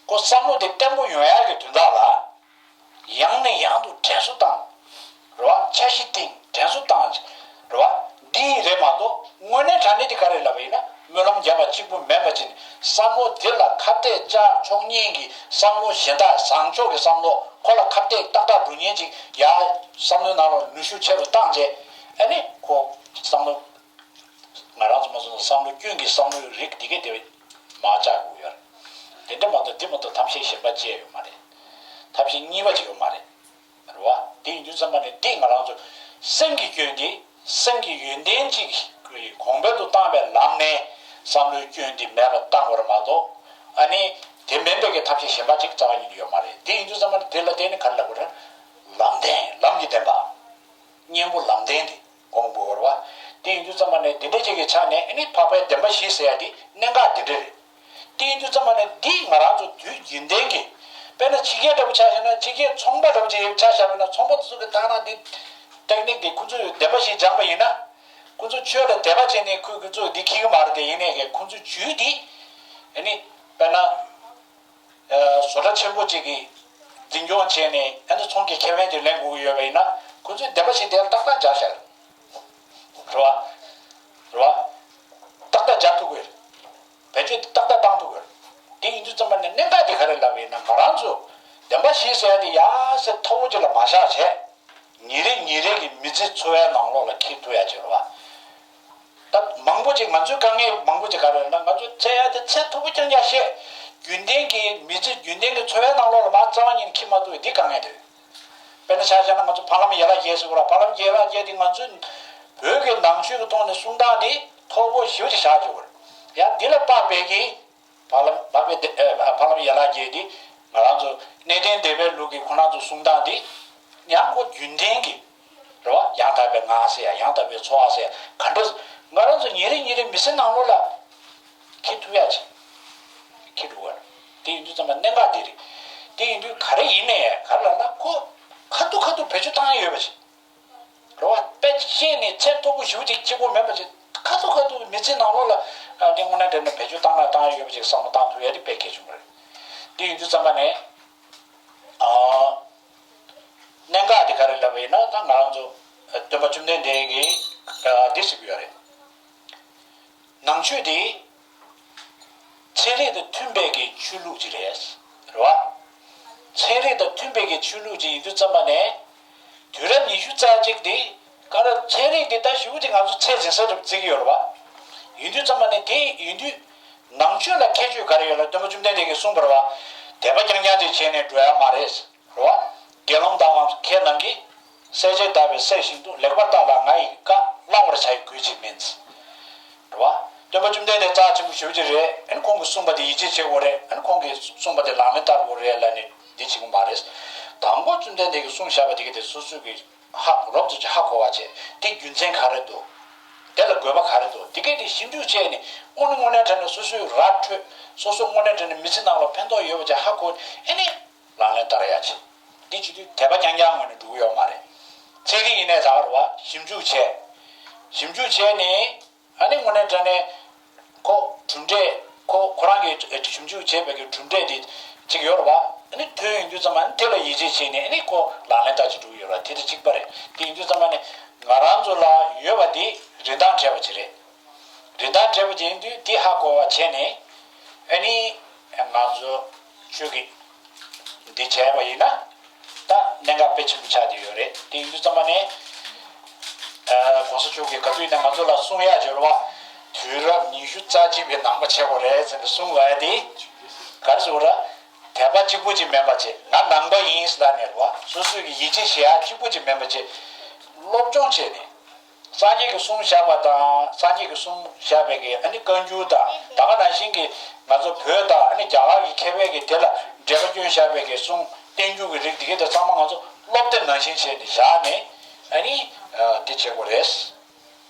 ཁོ་བསམ་བློ་དེ་བརྟན་པོ་ཡོང་ཡ་གི་དོན་དག་ལ། ཡང་ནས་ཡང་དུ་དྲན་གསོ་བཏང་། རེད་བ། འཆར་གཞི་བཏིང་དྲན་གསོ་བཏང་། རེད་བ། འདི་རེད་མ་གཏོགས་དངོས་གནས་དྲང་གནས་དེ་ག་རེ་ལབ་པ་ཡིན་ན། སྨོན་ལམ་རྒྱབ་པ་གཅིག་པུ་མིན་པ་བྱས་ནས་བསམ་བློ་དེ་ལ་ཁ་གཏད་བཅག་ཆོག་མཁན་གྱི་བསམ་བློ་གཞན་དག་བཟང་ཕྱོགས་ཀྱི་བསམ་བློ་ཁོ་ལ་ཁ་གཏད་ཏག་ཏག་འགྲོ་མཁན་ཅིག་ཡ། བསམ་བློའི་ནང་ལ་ནུས་ཤུགས་ཆེ་རུ་བཏང་རྗེས། ཨ་ནི་ཁོ་བསམ་བློ། ང་རང་ཚོ་མ་སོང་བསམ་བློ་སྐྱོན་གྱི་བསམ་བློའི་རིགས་འདི་གས་དེ་མར་བཅག་དགོས་ཡོད་རེད། དེ་འདྲ་མ་གཏོགས་འདི་མ་གཏོགས་ཐབས་ཤེས་གཞན་པ་ཅི་ཡང་ཡོད་མ་རེད། ཐབས་ཤེས་གཉིས་པ་ཅིག་ཡོད་མ་རེད། རེད་བ། དེ་ཡིན་དུས་ཙམ་པ་ནས་འདི་ང་རང་ཚོ་སེམས་ཀྱི་སྐྱོན་འདི་སེམས་ཀྱི་ཡོན་ཏན་ཅིག་གོང་འཕེལ་དུ་བཏང་བའི་ལམ་ནས་བསམ་བློའི་སྐྱོན་འདི་མེད་པར་བཏང་དགོས་རེད་མ་གཏོགས། ཨ་ནི་དེ་མིན་པའི་གི་ཐབས་ཤེས་གཞན་པ་ཅིག་རྩ་བ་ཉིད་ནས་ཡོད་མ་རེད། དེ་ཡིན་དུས་ཙམ་པ་ནས་དེ་ལ་བརྟེན་ནས་ག་རེ་ལབ་དགོས་རེད། ལམ་བདེན། ལམ་གྱི་བདེན་པ། གཉེན་པོ་ལམ་བདེན་དེ་གོང་དུ་བོར་བ། དེ་ཡིན་དུས་ཙམ་པ་ནས་འདི་འདྲ་ཅིག་གི་ཆ་ནས་ཨ་ནི་འཕགས་པའི་བདེན་པ་བཞི་ཟེར་ཡ་དེ་གནད་འགག་འདི་འདྲ་རེད། དེ་ཡིན་དུས་ཙམ་པ་ནས་འདི་ང་རང་ཚོ་དུས་རྒྱུན་ལྡན་གྱི། དཔེར་ན་ཕྱི་རྒྱལ་འདྲ་པོ་ཆ་བཞག་ན། ཕྱི་རྒྱལ་ཚོང་པ་འདྲ་པོ་ཅིག་ཆ་བཞག་པ་ན། ཚོང་པ་ཚོ་གི་ཐ་ན་འདི་ཏེག་ནིག་འདི་ཁོ་ཚོས་བདེན་པ་བཞི་སྦྱངས་པ་ཡིན་ན། ཁོ་ཚོ་ཆོས་ལ་དད་པ་བྱས་ནས་ཁོས་ཁོ་ཚོ་འདི་འཁྱེར་གི་མ་རེད་དེ། ཡིན་ནའི་ཁོ་ཚོ་ཇུས་འདི་ཨ་ནི་དཔེར་ན། བཟོ་གྲྭ་ཆེན་པོ་གཅིག་གིས་འཛིན་སྐྱོང་བྱས་ནས་ཨ་ནི་ཚོང་གི་ཁེ་ཕན་དེ་ལེན་དགོས་ཀྱི་ཡོད་པ་ཡིན་ན། ཁོ་ཚོས་བདེན་པ་བཞི་དེ་ཏག་ཏག་སྦྱར་བཞག་རེད་བ། རེད་བ། ཏག་ཏག་སྦྱར་ཐུབ་ཀྱི་རེད། བེད་སྤྱོད་ཏག་ཏག་བཏང་ཐུབ་ཀྱི་རེད། དེ་ཡིན་དུས་ཙམ་པ་ནས་གནད་འགག་དེ་ག་རེ་ལབ་པ་ཡིན་ན། ང་རང་ཚོ་བདེན་པ་བཞི་ཟེར་ཡ་དེ་ཡ་སེ་མཐོ་བོ་ཅིག་ལ་མ་བཞག་བྱས། ཉིན་རེ་ཉིན་རེ་གི་མི་ཚེ་འཚོ་བའི་ནང་ལོགས་ལ་འཁྱེར་ཐུབ་ཡ་ཅིག་རེད་བ། ད་མང་པོ་ཅིག་ང་ཚོའི་དཀའ་ངལ་མང་པོ་ཅིག་ག་རེ་རེད་ན། ང་ཚོ་འཚོལ་ཡ་དེ་ཚད་མཐོ་པོ་རྐྱང་རྐྱང་བཤད། རྒྱུན་ལྡན་གྱི་མི་ཚེ་རྒྱུན་ལྡན་གྱི་འཚོ་བའི་ནང་ལོགས་ལ་མར་རྩ་བ་ཉིད་ནས་འཁྱེར་མ་ཐུབ་པའི་འདི་དཀའ་ངལ་དེ་རེད། དཔེར་ན་ཆ་བཞག་ན་ང་ཚོ་ཕ་ལམ་ཡན་ལག་བརྒྱད་ཟེར་གོ་ར། ཕ་ལམ་ཡན་ལག་བརྒྱད་དེ་ང་ཚོའི་བོད་ཀྱི་ནང་ཆོས་ཀྱི་ཐོག་ནས་གསུང་སྟངས་དེ་མཐོ་པོ་ཞེ་པོ་ཅིག་བཞག་ཆོག་གི་རེད། ཡང་འདི་ལ་དཔག་པའི་གི་ཕ་ལམ་དཔག་པའི་སྡེ་ཨ་ཕ་ལམ་ཡན་ལག་བརྒྱད་འདི་ང་རང་ཚོ་གནས་བརྟན་སྡེ་པའི་ལུགས་ཀྱི་ཁོ་རང་ཚོ་གསུང་སྟངས་འདི་ཡང་ཁོ་རྒྱུན་ལྡན་གྱི་རེད་བ། ཡང་དག་པའི་ངག་ཟེར་ཡ། ཡང་དག་པའི་འཚོ་བ་ཟེར་ཡ། ག་འདྲ་ང་རང་ཚོ་ཉིན་རེ་ཉིན་རེ་མི་ཚེ་ནང་ལོགས་ལ་འཁྱེར་ཐུབ་ཡ་ཅིག་འཁྱེར་འགྲོ་བར། དེ་ཡིན་དུས་ཙམ་པ་གནད་འགག་འདི་རེད། དེ་ཡིན་དུས་ག་རེ་ཡིན་ནའི་ག་རེ་ལབ་ན། ཁོ་ཁ་ཐུག་ཁ་ཐུག་བེད་སྤྱོད་བཏང་ཡ་ཡོད་པ་ཅིག་རེད་བ། དཔེ་བཤད་ནས་ཚད་མཐོ་པོ་ཞེ་པོ་ཅིག་གཅིག་པོ་མེད་པ་ཅིག་ཁ་ཐུག་ཁ་ཐུག་མི་ཚེ་ནང་ལོགས་ལ་ཨ་དེ་དངོས་གནས་དྲང་གནས་བེད་སྤྱོད་བཏང་ན་བཏང་ཡ་ཡོད་པ་ཅིག་བསམ་བློ་བཏང་ཐུབ་ཡ་དེ་དཔེ་གལ་ཆེན་པོ་རེད། དེ་ཡིན་དུས་ཙམ་པ་ནས་ཨ་གནད་འགག་དེ་ག་རེ་ལབ་པ་ཡིན་ན། ད་ང་རང་ཚོ་སྟོན་པ་བཅོམ་ལྡན་འདས་ཀྱིས་ཨ་འདི་ཟེར་གྱི་ཡོད་རེད། ནང་ཆོས་དེ་ཚན་རིག་དང་མཐུན་པའི་གི་ཆོས་ལུགས་ཅིག་རེད། རེད་བ། ཚན་རིག་དང་མཐུན་པའི་གི་ཆོས་ལུགས་ཅིག་ཡིན་དུས་ཙམ་པ་ནས། དུས་རབས་ཉི་ཤུ་རྩ་གཅིག་དེ་ག་རེ། ཚན་རིག་དེ་ད་ཞེ་པོ་ཅིག་ང་ཚོ་ཚད་འཛིན་ས་རེད་བརྩི་གི་ཡོད་རེད་བ། ཡིན་དུས་ཙམ་པ་ནས་དེ་ཡིན་དུས་ནང་ཆོས་ལ་ཁྱད་ཆོས་ག་རེ་ཡོད་ལ། སྟོན་པ་བཅོམ་ལྡན་འདས་ཀྱིས་གསུངས་པ་རེད་བ། དད་པ་རྐྱང་རྐྱང་ཅིག་བྱས་ནས་འགྲོ་ཡ་མ་རེད། རེད་བ། དགེ་སློང་དག་གམ་མཁས་རྣམས་ཀྱིས། གསལ་བྱེད་ལྟ་བུའི་སྲས་བཞིན་དུ། ལེགས་པར་བརྟགས་ལ་ང་ཡི་བཀའ། བླང་བར་བྱ་ཡི་གུས་ཅིས་མིན། རེད་བ། སྟོན་པ་བཅོམ་ལྡན་འདས་རྩ་ཆེན་པོ་ཞེ་པོ་ཅིག་རེད། ཨ་ནི་ཁོང་གིས་གསུངས་པ་དེ་ཡིད་ཆེས་བྱེད་དགོས་རེད། ཨ་ནི་ཁོང་གིས་གསུངས་པ་དེ་ལག་ལེན་བསྟར་དགོས་རེད་ལབ་ནས་འདི་བྱེད་དགོས་མ་རེད། དང་པོ་བཅོམ་ལྡན་འདས་ཀྱིས་གསུངས་བཞག་པ་དེ་ག་དེ་སོ་སོ་གིས་ཧ་གོ། རོབ་ཙམ་ཅིག་ཧ་གོ་བ་བྱས། དེ་རྒྱུ་མཚན་ག་རེ་འདུག་དེ་ལ་དགོས་པ་ག་རེ་འདུག་དེ་ག་དེ་ཞིབ་འཇུག་བྱས་ནས་དངོས་གནས་དངོས་གནས་དྲང་གནས་སོ་སོའི་ར་འཕྲོད། སོ་སོ་དངོས་གནས་དྲང་གནས་མི་ཚེ་ནང་ལ་ཕན་ཐོགས་ཡོད་པ་ཅིག་ཧ་གོ། ཨ་ནི་ལག་ལེན་བསྟར་ཡ་ཆེ། འདི་བྱེད་དུས་དད་པ་རྐྱང་རྐྱང་ངོས་ནས་འགྲོ་གི་ཡོད་མ་རེད། ཚན་རིག་ཡིན་ནའི་ད་ག་རེད་བ། ཞིབ་འཇུག་བྱས། ཞིབ་འཇུག་བྱས་ནས་ཨ་ནི་དངོས་གནས་དྲང་གནས་ཁོ་གྲུབ་འབྲས་ ཁོ་ཁོ་རང་གིས་ཞིབ་འཇུག་བྱས་པའི་གི་གྲུབ་འབྲས་དེ་གཅིག་ཡོད་རེད་བ། ཨ་ནི་ཐོན་ཡོང་དུས་ཙམ་པ་ནི་དེ་ལ་ཡིད་ཆེས་བྱས་ནས་ཨ་ནི་ཁོ་ལག་ལེན་བསྟར་གྱི་འགྲོ་གི་ཡོད་རེད། དེ་དང་གཅིག་པ་རེད། དེ་ཡིན་དུས་ཙམ་པ་ནི་ང་རང་ཚོ་ལ་ཡོད་པ་དེ་རིན་ཐང་བྲལ་བ་ཅིག་རེད། རིན་ཐང་བྲལ་བ་ཅིག་ཡིན་དུས་དེ་ཧ་གོ་བ་བྱས་ནས་ཨ་ནི་ང་ཚོ་ཆོས་ཀྱི་འདི་བྱས་པ་ཡིན་ན། ད་གནད་འགག་དཔེ་ཆེན་པོ་ཆགས་བསྡད་ཡོད་རེད། དེ་ཡིན་དུས་ཙམ་པ་ནས་ཨ་གོང་ས་མཆོག་གིས་ག་དུས་ཡིན་ན་ང་ཚོ་ལ་གསུང་ཡག་འབྱོར་བ། དུས་རབས་ཉི་ཤུ་རྩ་གཅིག་པའི་ནང་པ་བྱེད་དགོས་རེད་ཟེར་ནས་གསུང་བ་དེ་ག་རེ་ཟེར་དགོས་རེད། དད་པ་གཅིག་པུ་ཅིག་མིན་པ་བྱས། ང་ནང་པ་ཡིན་ཟེར་ནས་རེད་བ། སོ་སོས་ཀྱི་ཡིད་ཆེས་བྱེད་ཡག་གཅིག་པུ་ཅིག་མིན་པ་བྱས། སློབ་སྦྱོང་བྱས་ནས། སངས་རྒྱས་ཀྱིས་གསུངས་བཞག་པ་དང་། སངས་རྒྱས་ཀྱིས་གསུངས་བཞག་པའི་གི་ཨ་ནི་བཀའ་འགྱུར་དང་། ད་ག་ནང་བཞིན་གྱི་ང་ཚོ་བོད་དང་ཨ་ནི་རྒྱ་གར་གྱི་མཁས་པའི་གི་དེ་ལ་འགྲེལ་པ་བསྐྱོན་བཞག་པའི་གི་གསུང་བསྟན་འགྱུར་གྱི་རིགས་དེ་གའི་དེ་ཚང་མ་ང་ཚོ་སློབ་དེབ་ནང་བཞིན་བྱས་ནས་བཞག་ནས་ཨ་ནི་དེ་བྱེད་དགོས་རེད།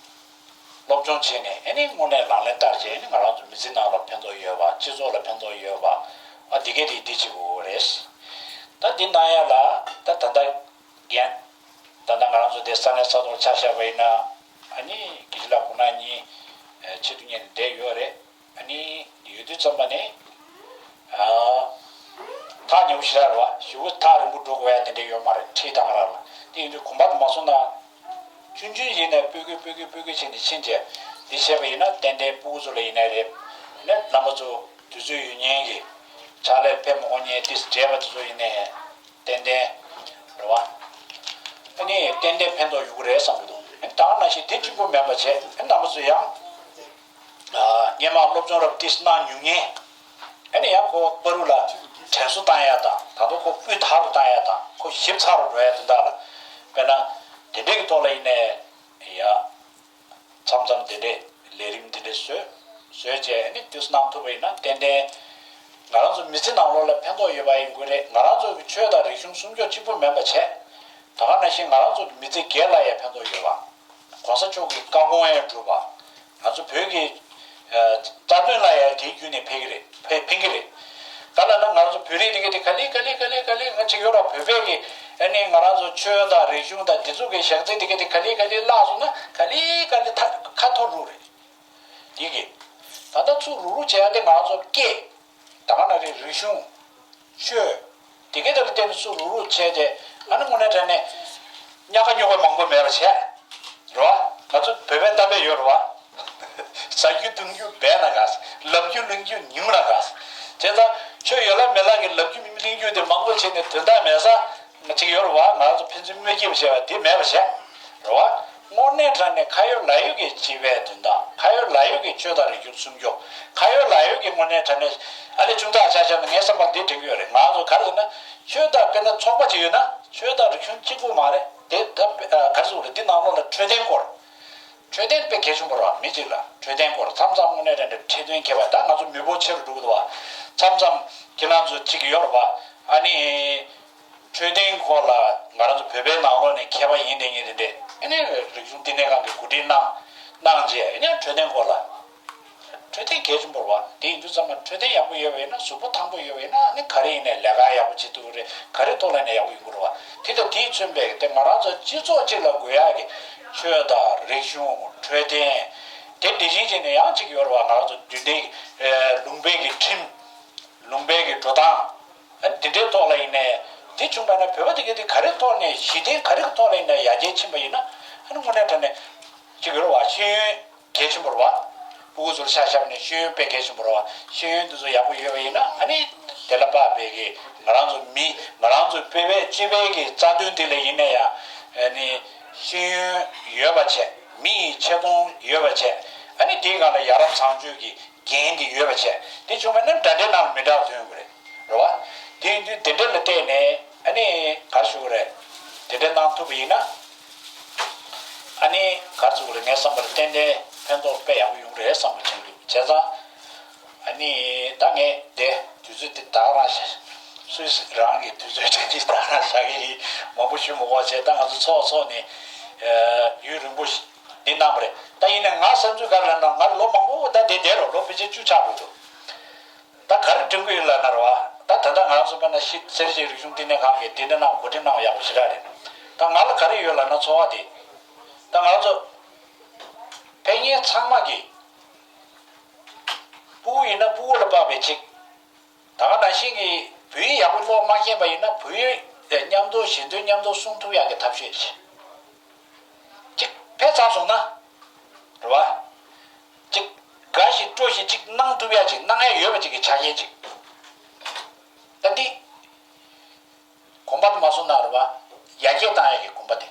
སློབ་སྦྱོང་བྱས་ནས་ཨ་ནི་དངོས་གནས་ལག་ལེན་བསྟར་བྱས་ཨ་ནི་ང་རང་ཚོ་མི་ཚེ་ནང་ལ་ཕན་ཐོགས་ཡོད་པ། སྤྱི་ཚོགས་ལ་ཕན་ཐོགས་ཡོད་པ། ཨ་དེ་གའི་དེ་དེ་བྱེད་དགོས་རེད། ད་འདི་གནང་ཡ་ལ་ད་ད་ལྟ། རྒན། ད་ལྟ་ང་རང་ཚོ་དེ་ས་གནས་ས་ཐོག་ཆ་བཞག་པ་ཡིན་ན། ཨ་ནི་དགེ་བཤེས་ལགས་ཁོང་རྣམ་གཉིས་ཆེད་དུ་གཉེར་ནས་བསྡད་ཡོད་རེད། ཨ་ནི་ཡོད་དུས་ཙམ་པ་ནས་ཨ་ཐག་ཉེ་པོ་ཞེ་དྲག་རེད་བ། ཞེ་པོ་ཐག་རིང་པོ་འགྲོ་དགོས་ཡ་དེ་འདྲ་ཡོད་མ་རེད། འཁྲིས་དང་ར་ལ། དེ་ཡིན་དུས་གོམ་པ་དུ་མ་སོང་ན། ཆུང་ཆུང་ཡིན་ནས་སྤོས་ཀི་སྤོས་ཀི་སྤོས་ཀི་བྱས་ནས་ཕྱིན་བྱས། འདི་བྱས་པ་ཡིན་ན་ཏན་ཏན་སྤུ་གུ་ཚོ་ལ་ཡིན་ནའི་རེད། ནས་རྣམ་པ་ཚོ་དུས་ཚོད་ཡོད་མཁན་གྱི་ཕྱག་ལས་ཕེབས་མ་དགོས་མཁན་ཏིས་བགྲེས་པ་དེ་ཚོ་ཡིན་ནའི། ཏན་ཏན་རེད་བ། ཨ་ནི་ཏན་ཏན་ཕན་ཐོགས་ཡོང་གི་རེད་བསམ་གྱི་འདུག་ཨ་ནི་ད་ག་ནང་བཞིན་དེ་གཅིག་པུ་མིན་པ་བྱས། ཨ་ནི་རྣམ་པ་ཚོ་ཡང་སྔོན་མ་སློབ་སྦྱོང་རབ་ཏིས་གནང་མྱོང་མཁན། ཨ་ནི་ཡང་ཁོ་བར་དུ་ལ་དྲན་གསོ་བཏང་ཡ་དང་། ད་དུང་ཁོ་སྤུས་དག་རུ་བཏང་ཡ་དང་། ཁོ་ཞིབ་ཚགས་རུ་འགྲོ་ཡ་དོན་དག་ལ། དཔེར་ན་དེ་འདྲའི་གི་ཐོག་ལ་ཡིན་ནའི་ཡ། མཚམས་མཚམས་དེ་འདྲའི་ལས་རིམ་དེ་འདྲ་བཟོས། བཟོས་བྱས་ནི་དུས་སུ་གནང་ཐུབ་པ་ཡིན་ན་ཏན་ཏན་ང་རང་ཚོ་མི་ཚེ་ནང་ལོགས་ལ་ཕན་ཐོགས་ཡོད་པ་ཡིན་དགོས་རེད། ང་རང་ཚོ་གི་ཆོས་དང་རིག་གཞུང་སྲུང་སྐྱོབ་གཅིག་པུ་མིན་པ་བྱས། ད་ག་ནང་བཞིན་ང་རང་ཚོ་གི་མི་ཚེ་སྒེར་ལ་ཡང་ཕན་ཐོགས་ཡོད་པ། གོང་ས་མཆོག་གི་བཀའ་དགོངས་ཡང་འགྲུབ་པ། ང་ཚོ་བོད་ཀྱི་ཨ་རྩ་དོན་ལ་ཡང་དེའི་བརྒྱུད་ནས་ཕན་གྱི་རེད། ཕན་ཕན་གྱི་རེད། ག་ལ་ན་ང་ཚོ་བོད་རིགས་དེ་ག་དེ་ག་ལེ་ག་ལེ་ག་ལེ་ག་ལེ་ང་ཅིག་ཡོད་ར། བོད་པའི་གི་ཨ་ནི་ང་རང་ཚོ་ཆོས་དང་རིག་གཞུང་དང་དེ་ཚོ་གི་ཞག་རྩི་དེ་ག་དེ་ག་ལེ་ག་ལེ་བརླག་སོང་ན་ག་ལེ་ག་ལེ་ཐ་ཁ་འཐོར་རུ་རེད། དེ་གི་ད་ལྟ་ཚུར་རུག་རུག་བྱེད་ཡ་དེ་ང་ཚོ་སྐད། ད་ག་ན་རེ་རིག་གཞུང་། ཆོས། དེ་གའི་དེ་ལ་བརྟེན་ནས་ཚུར་རུག་རུག་བྱས་ཏེ། ཨ་ནི་དངོས་གནས་དྲང་གནས་ཉག་ག་ཉོག་ག་མང་པོ་མེད་པ་བྱས། རེད་བ། ང་ཚོ་བོད་པའི་གཏམ་དཔེ་ཡོད་རེད་བ། ཟ་རྒྱུ་འཐུང་རྒྱུ་བས་ན་དགའ། ལབ་རྒྱུ་གླེང་རྒྱུ་ཉུང་ན་དགའ། བྱས་ཙང་ཆོས་ཡོད་ལ་མེད་ལ་གི་ལབ་རྒྱུ་གླེང་རྒྱུ་དེ་མང་པོ་བྱས་ནས་དོན་དག་མེད་ས་ང་ཅིག་ཡོད་རེད་བ། ང་ཚོ་ཕན་ཚུན་དམོད་སྐྱེ་བྱས་པ་དེ་མེད་པ་བྱས། རེད་བ། དངོས་གནས་དྲང་གནས་ཁ་ཡོད་ལག་ཡོད་ཀྱི་སྤྱི་པའི་དོན་དག་ཁ་ཡོད་ལག་ཡོད་ཀྱི་ཆོས་དང་རིག་གཞུང་སྲུང་སྐྱོབ། ཁ་ཡོད་ལག་ཡོད་ཀྱི་དངོས་གནས་དྲང་གནས་ཨ་ལས་ཅུང་ཙག་ཆ་བཞག་ན་ངའི་བསམ་པར་འདི་དྲན་གྱི་ཡོད་རེད། ང་ཚོ་ག་རེ་ཟེར་ན། ཆོས་དང་དཔེར་ན་ཚོགས་པ་ཅིག་ཡོད་ན་ཆོས་དང་རིག་གཞུང་གཅིག་པུ་མ་རེད། དེ་ད་ག་རེ་ཟེར་དགོས་རེད། འདི་ནང་ལོགས་ལ་འཕྲོད་བསྟེན་སྐོར། འཕྲོད་བསྟེན་དཔེ་གལ་ཆེན་པོ་རེད་བ། མི་གཅིག་ལ་འཕྲོད་བསྟེན་སྐོར་མཚམས་མཚམས་དངོས་གནས་དྲང་གནས་འཕྲོད་བསྟེན་མཁས་པ། ད་ང་ཚོ་མི་འབོར་ཆེ་རུ་འགྲོ་གི་འདུག་བ། མཚམས་མཚམས་ཁྱེད་རང་ཚོ་གཅིག་ཡོད་རེད་བ། ཨ་ནི། འཕྲོད་བསྟེན་སྐོར་ལ་ང་རང་ཚོ་བོད་པའི་ནང་ལོགས་ནས་མཁས་པ་ཡིན་དེ་ཡིན་དེ་འདྲས་ཨ་ནི་རིག་གཞུང་བསྟི་གནས་ཁང་གི་གོ་སྒྲིག་གནང་གནང་རྗེས་ཨ་ནི་འཕྲོད་བསྟེན་སྐོར་ལ། འཕྲོད་བསྟེན་གལ་ཆེན་པོ་རེད་བ། དེ་ཡིན་དུས་ཙམ་པ་འཕྲོད་བསྟེན་ཡག་པོ་ཡོད་པ་ཡིན་ན། གཟུགས་པོ་ཐང་པོ་ཡོད་པ་ཡིན་ན་ཨ་ནི་ག་རེ་ཡིན་ནའི་ལས་ཀ་ཡག་པོ་བྱེད་ཐུབ་ཀྱི་རེད། ག་རེ་ཐོག་ལ་ཡིན་ནའི་ཡག་པོ་ཡོང་གི་རེད་བ། དེ་དང་དེས་མཚོན་པའི་དེ་ང་རང་ཚོ་སྤྱི་ཚོགས་གཅིག་ལ་དགོས་ཡག་གི་ཆོས་དང་རིག་གཞུང་། འཕྲོད་བསྟེན། དེ་འདི་བཞིན་བྱས་ནས་ཡང་གཅིག་ཡོད་རེད་བ། ང་རང་ཚོ་རྒྱུན་ལྡན་གྱི་ལུང་པའི་གི་ཁྲིམས། ལུང་པའི་གི་འགྲོ་སྟངས། ཨ་ནི་དེ་འདྲའི་ཐོག་ལ་ཡིན་ནའི། དེ་བྱུང་བ་ན་བོད་པ་དེ་ག་དེ་ག་རེ་ཐོག་ནས་གཞི་རྟེན་ག་རེ་གི་ཐོག་ལ་ཡིན་ནའི་ཡར་རྒྱས་ཕྱིན་པ་ཡིན་ན། ཨ་ནི་དངོས་གནས་དྲང་གནས་གཅིག་ཡོད་རེད་བ། ཤེས་ཡོན་གལ་ཆེན་པོ་རེད་བ། སྤུ་གུ་ཚོར་ཆ་བཞག་ནས་ཤེས་ཡོན་དཔེ་གལ་ཆེན་པོ་རེད་བ། ཤེས་ཡོན་དེ་ཚོ་ཡག་པོ་ཡོད་པ་ཡིན་ན་ཨ་ནི་དེ་ལ་དཔག་པའི་གི་ང་རང་ཚོ་མི་ང་རང་ཚོ་བོད་པའི་སྤྱི་པའི་གི་རྩ་དོན་དེ་ལ་ཡིན་ནའི་ཡང་ཨ་ནི་ཤེས་ཡོན་ཡོད་པ་བྱས། མི་ཡི་ཆེ་མཐོང་ཡོད་པ་བྱས། ཨ་ནི་དེའི་སྒང་ལ་ཡ་རབས་བཟང་སྤྱོད་ཀྱི་འགན་དེ་ཡོད་པ་བྱས། དེ་བྱུང་བ་ན་འདྲ་འདྲའི་ནང་ལ་མི་འདྲ་བ་ཐོན་དགོས་རེད། རེད་བ། དེ་ཡིན་དུས་དེ་འདྲ་ལ་བལྟས་ནས་ཨ་ནི་ག་རེ་ཞུ་དགོས་རེད། དེ་འདྲ་གནང་ཐུབ་པ་ཡིན་ན། ཨ་ནི་ག་རེ་ཞུ་དགོས་རེད། ངའི་བསམ་པར་ཏན་ཏན་ཕན་ཐོགས་དཔེ་ཡག་པོ་ཡོང་གི་རེད་བསམ་པ་བྱུང་འདུག་བྱས་ཙང་ཨ་ནི་ད་ངས་དེ་དུས་ཚོད་དེ་ད་ག་རང་བཞག་སུད་སི་རང་གི་དུས་ཚོད་དྲན་གྱི་ད་ག་རང་བཞག་གི་ཡིན། མང་པོ་ཞུ་མི་དགོས་བྱས། ད་ང་ཚོ་ཚོགས་ཚོགས་ནས་ཡུན་རིང་པོ་ཞིག་འདི་གནང་བ་རེད། ད་ཡིན་ནའི་ང་བསམ་ཚུལ་ག་རེ་ལབ་ན། ང་ལོ་མང་པོ་ད་འདི་བསྡད་རོགས། ལོ་ཕལ་ཆེར་བཅུ་ཆགས་འགྲོ་འདུག་ད་ག་རེ་དྲན་གྱི་ཡོད་ལབ་ན་རེད་བ། ད་ད་ལྟ་ང་རང་ཚོ་དཔེར་ན་ཤི་སེར་བྱེས་རིག་གཞུང་བསྟི་གནས་ཁང་གིས་འདི་འདྲ་གནང་གོ་སྒྲིག་གནང་བ་ཡག་པོ་ཞེ་དྲག་རེད། ད་ང་ལ་ག་རེ་ཡོད་ལབ་ན། ཚོར་བ་དེ། ད་ང་རང་ཚོ་ཕེབས་མཁན་ཚང་མ་གིས་སྤུ་གུ་ཡིན་ན་སྤུ་གུ་ པའི་གཅིག་ད་ག་ནང་བཞིན་གྱི་བོད་ཡིག་ཡག་པོ་ཀློག་མ་མཁྱེན་པ་ཡིན་ན་བོད་ཡིག་མཉམ་དུ་ཞེ་འདོད་མཉམ་དུ་གསུང་ཐུབ་ཡག་གི་ཐབས་ཤེས་ཅིག་ཅིག་ཕེབས་ཚར་སོང་ན་རེད་བ། ཅིག་དགའ་ཞིག་སྤྲོ་ཞིག་ཅིག་གནང་ཐུབ་ཡག་ཅིག་གནང་ཡག་ཡོད་པ་ཅིག་གི་ཆ་རྐྱེན་ཅིག་ད་འདི། གོམ་པ་དུ་མ་སོང་ན་རེད་བ། ཡར་རྒྱས་བཏང་ཡག་གི་གོམ་པ་དེ།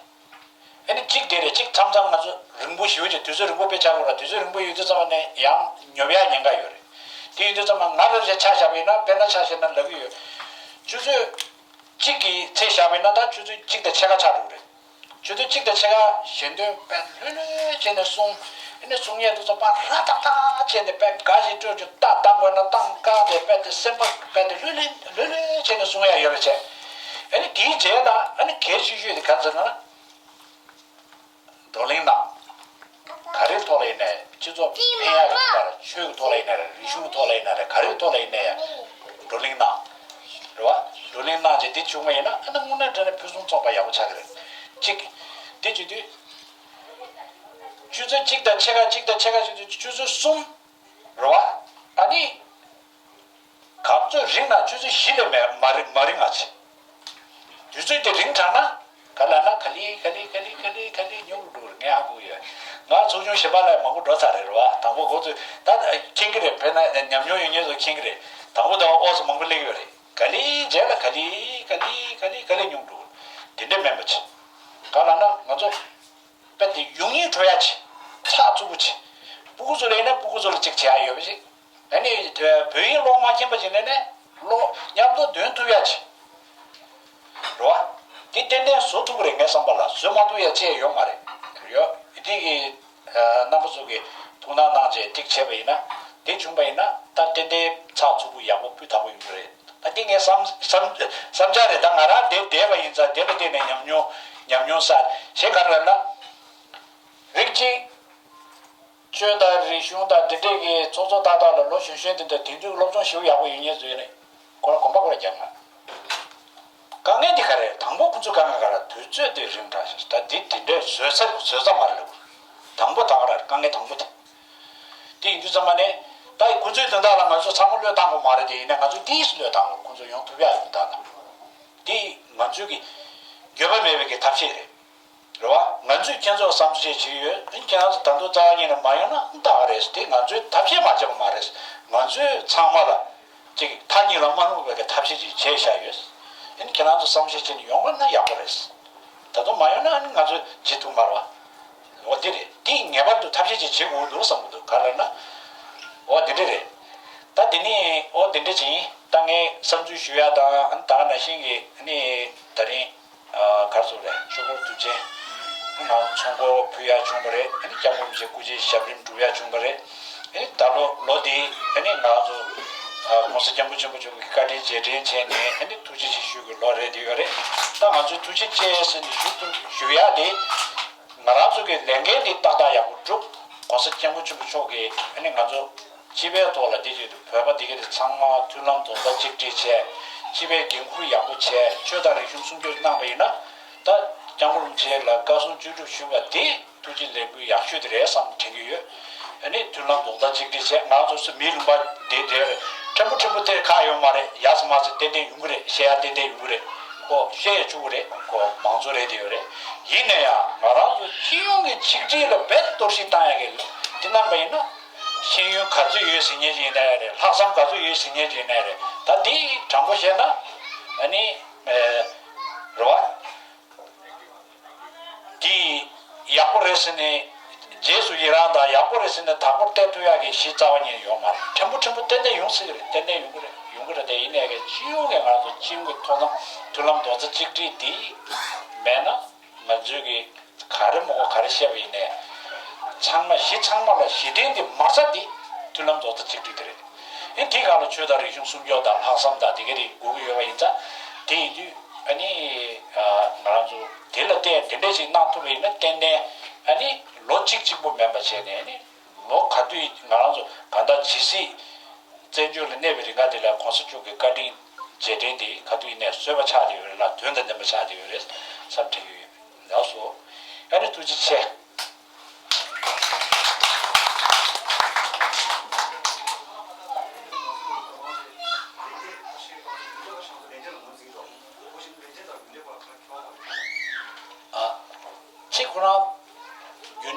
ཨ་ནི་གཅིག་དེ་རེད། གཅིག་མཚམས་མཚམས་ང་ཚོ་རིང་པོ་ཞེ་པོ་ཅིག་དུས་ཚོད་རིང་པོ་དཔེ་ཆགས་དགོས་ར། དུས་ཚོད་རིང་པོ་ཡོད་དུས་ཙམ་པ་ནས་ཡང་ཉོབ་ཡག་ཉེན་ཁ་ཡོད་རེད། དེ་ཡོད་དུས་ཙམ་པ་ང་རང་ཚོས་ཆ་བཞག་པ་ཡིན་ན། དཔེར་ན་ཆ་བཞག་ན་ལབ་ཀྱི་ཡོད། ཆུ་ཚོད་གཅིག་གི་ཚེས་བཞག་པ་ཡིན་ན་ད་ཆུ་ཚོད་གཅིག་དང་ཕྱེད་ཀ་ཆགས་འགྲོ་གི་རེད། ཆུ་ཚོད་གཅིག་དང་ཕྱེད་ཀ་ཞལ་འདོན་དཔེ་ལྷོད་ལྷོད་བྱས་ནས་གསུང་། ཨ་ནི་གསུང་ཡས་དེ་ཚོ་དཔེ་ར་ཏག་ཏག་བྱས་ནས་དཔེ་དགའ་ཞིང་སྤྲོ་ཞིང་། རྟགས་བཏང་དགོས་ན་བཏང་བཀག་ནས་དཔེ་དེ་སེམས་པ་དཔེ་དེ་ལྷོད་ལྷོད་ལྷོད་ལྷོད་བྱས་ནས་གསུང་ཡས་ཡོད་པ་བྱས། ཨ་ནི་དེའི་རྗེས་ལ་ཨ་ནི་གལ་ཆེ་ཤོས་དེ་ག་རེ་ཟེར་ན། བགྲོ་གླེང་གནང་། ག་རེའི་ཐོག་ལ་ཡིན་ནའི་སྤྱི་ཚོགས་ཕན་ཡག་གི་ཐོག་ལ། ཆོས་ཀྱི་ཐོག་ལ་ཡིན་ནའི་རེད། རིག་གཞུང་གི་ཐོག་ལ་ཡིན་ནའི་རེད། ག་རེའི་ཐོག་ལ་ཡིན་ནའི་ཡང་བགྲོ་གླེང་གནང་། རེད་བ། བགྲོ་གླེང་གནང་རྗེས་དེ་བྱུང་བ་ཡིན་ན། ཨ་ནི་དངོས་གནས་དྲང་གནས་ཕུན་སུམ་ཚོགས་པ་ཡག་པོ་ཆགས་ཀྱི་རེད། གཅིག་དེ་བྱེད་དུས། ཆུ་ཚོད་གཅིག་དང་ཕྱེད་ཀ། གཅིག་དང་ཕྱེད་ཀ་བྱེད་དུས་ཆུ་ཚོད་གསུམ། རེད་བ། ཨ་ནི། ག་ཚོད་རིང་ན་ཆུ་ཚོད་བཞི་ལས་མ་མ་རིང་མ་རིང་ང་ཆེ། དུས་ཚོད་དེ་རིང་དྲགས་ན། ག་ལབ་ན་ག་ལེ་ག་ལེ་ག་ལེ་ག་ལེ་ག་ལེ་ཉུང་རུ་འགྲོ་གི་རེད། ངས་ཧ་གོ་ཡོད། ང་ཚོགས་ཆུང་གཞན་པ་ལ་མང་པོ་འགྲོ་ཚར་རེད། རེད་བ། དང་པོ་འགོ་ཚུགས་ད་མཁྱེན་གི་རེད། དཔེར་ན་ཉམས་མྱོང་ཡོད་མཁན་ཚོ་མཁྱེན་གི་རེད། དང་པོ་དང་ཨོ་ཙི་མང་པོ་སླེབས་ཡོད་རེད། ག་ལེ་རྗེས་ལ་ག་ལེ་ག་ལེ་ག་ལེ་ག་ལེ་ཉུང་འགྲོ་གི་རེད། དེ་འདྲ་མིན་པ་ཆེ། ག་ལབ་ན་ང་ཚོ་དཔེ་དེ་ཡུན་རིང་འགྲོ་ཡ་ཆེ། ཚགས་ཚུད་པོ་ཆེ། སྤུ་གུ་ཚོ་ལ་ཡིན་ན་སྤུ་གུ་ཚོ་ལ་གཅིག་བྱེད་ཡ་ཡོད་པ་ཞིག་ཨ་ནི་བོད་ཡིག་ཀློག་མ་མཁྱེན་པ་ཅིག་ནས་ནས་ཀློག་མཉམ་དུ་འདོན་ཐུབ་ཡ་ཆེ། རེད་བ། དེ་ཏན་ཏན་བཟོ་ཐུབ་ཀྱི་རེད། ངའི་བསམ་པ་ལ་བཟོ་མ་ཐུབ་ཡ་ཅི་ཡང་ཡོད་མ་རེད། ཡོད་དེ་གི་རྣམ་པ་ཚོ་གི་ཐུགས་སྣང་གནང་བྱས་ཅིག་བྱས་པ་ཡིན་ན། དེ་བྱུང་པ་ཡིན་ན་ད་ཏན་ཏན་ཚགས་ཚུད་པོ་ཡག་པོ་སྤུས་དག་པོ་ཡོང་གི་རེད། ད་དེ་ངའི་བསམ་བསམ་བསམ་འཆར་རེད། ད་ང་རང་འདིར་བསྡད་པ་ཡིན་ཙང་དེ་ལ་བརྟེན་ནས་ཉམས་མྱོང་ཉམས་མྱོང་བསགས་བྱས། ག་རེ་ལབ་ན། རིགས་གཅིག་ཆོས་དང་རིག་གཞུང་དང་འདི་འདྲས་ཀྱི་ཚོགས་གཙོ་ཏག་ཏག་ལ་ལོ་གཞོན་གཞོན་དེ་འདྲ་དེང་དུས་སློབ་སྦྱོང་ཞེ་པོ་ཡག་པོ་ཡོད་མཁན་ཚོ་ཡོད་ནས་ཁོ་རང་གོམ་པ་ཁོ་རང་རྒྱག་ང་། དཀའ་ངལ་འདི་ག་རེ་རེད། དང་པོ་ཁོ་ཚོ་དཀའ་ངལ་ག་རེ། དུས་ཚོད་དེ་རིང་དྲགས་ཤག་ད་འདི་དེ་འདྲས་བཟོས་ཚར་བཟོས་ཚར་མ་རེད་ལབ། དང་པོ་ད་ག་རེ་རེད། དཀའ་ངལ་དང་པོ་དེ། དེ་ཡིན་དུས་ཙམ་པ་ནས་ད་ཁོ་ཚོའི་དོན་དག་ལ་ང་ཚོ་ཚང་མ་བློས་བཏང་དགོས་མ་རེད། དེ་ཡིན་ན་ང་ཚོ་ཏིས་བློས་བཏང་དགོས། ཁོ་ཚོ་ཡོང་ཐུབ་ཡག་གི་དོན་དག་ལ། དེ་ང་ཚོའི་གི་འགྱོད་པ་མེད་པའི་གི་ཐབས་ཤེས་རེད། རེད་བ། ང་ཚོས་ཁྱེད་ཚོར་བསམ་ཤེས་བྱེད་ཀྱི་ཡོད། ཨ་ནི་ཁྱེད་རང་ཚོ་ད་དུང་རྩ་བ་ཉིད་ནས་མ་ཡོང་ན་ཨ་ད་ག་རེད། དེ་ང་ཚོས་ཐབས་ཤེས་མ་བྱས་པ་མ་རེད། ང་ཚོས་ཚང་མ་ལ་ཅིག་མཐའ་གཉིས་ལ་མ་ལྷུང་བའི་གི་ཐབས་ཤེས་ཅིག་བྱས་བཞག་ཡོད། ཨ་ནི་ཁྱེད་རང་ཚོ་བསམ་ཤེས་བྱས་ནས་ཡོང་བ་ན་ཡག་པོ་རེད། ད་དུང་མ་ཡོང་ན་ཨ་ནི་ང་ཚོས་བྱེད་ཐུབ་མ་རེད་བ། འོ་དེ་རེད། དེ་ངེས་པར་དུ་ཐབས་ཤེས་ཅིག་བྱེད་དགོས་འདུག་བསམ་གི་འདུག་ག་རེ་ལབ་ན། འོ་དེ་འདྲ་རེད། ད་དེ་ནས་འོ་དེ་འདྲ་ཅིག་ཡིན། ད་ངས་བསམ་ཚུལ་ཞུ་ཡ་དང་། ཨ་ནི་ད་ག་ནང་བཞིན་གྱི་ཨ་ནི་དེ་རིང་། ཨ། ག་རེ་ཟེར་དགོས་རེད། ཆོས་སྐོར་དུས་ཆེན་ང་ཚོགས་འགོ་ཕུལ་ཡ་བྱུང་བ་རེད། ཨ་ནི་སྐྱབས་མགོན་རིན་པོ་ཆེའི་སྐུ་ཕྱྭའི་ཞབས་རིམ་སྒྲུབ་ཡ་བྱུང་བ་རེད། ཨ་ནི་ད་ལོ་ལོ་འདི་ཨ་ནི་ང་ཚོ་ཨ་༸གོང་ས་༸སྐྱབས་མགོན་ཆེན་པོ་མཆོག་གི་བཀའ་དྲིན་རྗེས་དྲན་བྱས་ནས་ཨ་ནི་ཐུགས་རྗེ་ཆེ་ཞུ་གི་ལོ་རེད་དེ་ཡོད་རེད། ད་ང་ཚོས་ཐུགས་རྗེ་ཆེ་ཟེར་ནས་ཞུ་ཐུབ་ཞུ་ཡ་དེ། ང་རང་ཚོ་གི་ལས་འགན་འདི་ཏག་ཏག་ཡག་པོ་སྒྲུབ། ༸གོང་ས་༸སྐྱབས་མགོན་ཆེན་པོ་མཆོག་གིས་ཨ་ནི་ང་ཚོ་སྤྱི་པའི་ཐོག་ལ་དེ་བྱེད་དུས་བོད་པ་དེ་ག་དེ་ཚང་མ་མཐུན་ལམ་རྡོག་རྩ་གཅིག་སྒྲིལ་བྱས། སྤྱི་པའི་འགན་འཁུར་ཡག་པོ་བྱས། ཆོས་དང་རིག་གཞུང་སྲུང་སྐྱོབ་གནང་བ་ཡིན་ན། ད་༸སྐྱབས་མགོན་རིན་པོ་ཆེ་ལ་བཀའ་གསུང་བཅུ་སྒྲུབ་ཞུས་པ་དེ་ཐུགས་རྗེ་ལེགས་འབུལ་ཡག་ཤོས་དེ་རེད་བསམ་དྲན་གྱི་ཡོད། ཨ་ནི་མཐུན་ལམ་རྡོག་རྩ་གཅིག་སྒྲིལ་བྱས། ང་ཚོ་སུ་མིའི་ལུང་པ་དེ་འདྲ་རེད། ཕྲན་བུ་ཕྲན་བུ་དེ་ཁག་ཡོད་མ་རེད། ཡག་སོང་མ་སོང་ཏན་ཏན་ཡོང་གི་རེད། བཤད་ཡ་ཏན་ཏན་ཡོང་གི་རེད། ཁོ་བཤད་ཡ་བཅུག་གི་རེད། ཁོ་མང་གཙོ་རེད་དེ་ཡོད་རེད། ཡིན་ན་ཡང་ང་རང་ཚོ་སྤྱི་ཡོངས་ཀྱི་ཆིག་སྒྲིལ་ལ་རྦད་གཏོར་བཤིག་བཏང་ཡ་གི་དེ་གནང་པ་ཡིན་ན། ཤེས་ཡོན་ག་ཚོད་ཡོད་ཟེར་མཁན་ཅིག་ཡིན་ན་ཡང་རེད། ལྷག་བསམ་ག་ཚོད་ཡོད་ཟེར་མཁན་ཅིག་ཡིན་ན་ཡང་རེད། ད་འདི་དྲང་པོ་བཤད་ན་ཨ་ནི་ཨེ་རེད་བ། འདི་ཡག་པོ་རེད་ཟེར་ནས་རྗེས་སུ་ཡི་རང་དང་། ཡག་པོ་རེད་ཟེར་ནས་དག་པོར་བལྟས་ཐུབ་ཡག་གི་གཞི་རྩ་བ་ཉིད་ཡོད་མ་རེད། ཕྲན་བུ་ཕྲན་བུ་ཏན་ཏན་ཡོང་སྲིད་ཀྱི་རེད། ཏན་ཏན་ཡོང་གི་རེད། ཡོང་གི་རེད། དེ་ཡིན་ནའི་གི་སྤྱི་ཡོངས་ཀྱི་ང་ཚོ་སྤྱི་ཡོངས་ཀྱི་མཐོང་ལམ་མཐུན་ལམ་རྡོག་རྩ་གཅིག་སྒྲིལ་འདི་མེད་ན། ང་ཚོས་ཀྱི་ག་རེ་མོ་གོ་ག་རེ་བཤད་པ་ཡིན་ནའི། ཚང་མ་གཞི་ཚང་མ་ལ་གཞི་རྟེན་འདི་མ་རྩ་འདི་མཐུན་ལམ་རྡོག་རྩ་གཅིག་སྒྲིལ་དེ་རེད། ཨེ་འདི་ག་ལ་ཆོས་དང་རིག་གཞུང་སྲུང་སྐྱོབ་དང་ལྷག་བསམ་དང་དེ་ག་རེ་དགོས་ཀྱི་ཡོད་པ་ཡིན་ཙང་། དེ་ཡིན་དུས་ཨ་ནི་ང་རང་ཚོ་དེ་ལ་བརྟེན་དེ་འདྲ་ཞིག་གནང་ཐུབ་པ་ཡིན་ན་ཏན་ཏན་ཨ་ནི་ལོ་གཅིག་གཅིག་པོ་མིན་པ་བྱས་ནས། ཨ་ནི་ལོ་ག་དུས་ང་རང་ཚོ་གང་ལྟར་ཇི་སྲིད་བཙན་བྱོལ་ལ་གནས་པའི་རིང་ག་དེ་ལ་༸གོང་ས་མཆོག་གི་བཀའ་དྲིན་རྗེས་དྲན་དེ་ག་དུས་ཡིན་ནའི་གསོལ་བ་ཆགས་བསྡད་ཡོད་རེད་ལ། དོན་དང་ལྡན་པ་ཆགས་བསྡད་ཡོད་རེད་བསམ་དྲན་གྱི་ཡོད། ལགས་སོ། ཨ་ནི་ཐུགས་རྗེ་ཆེ།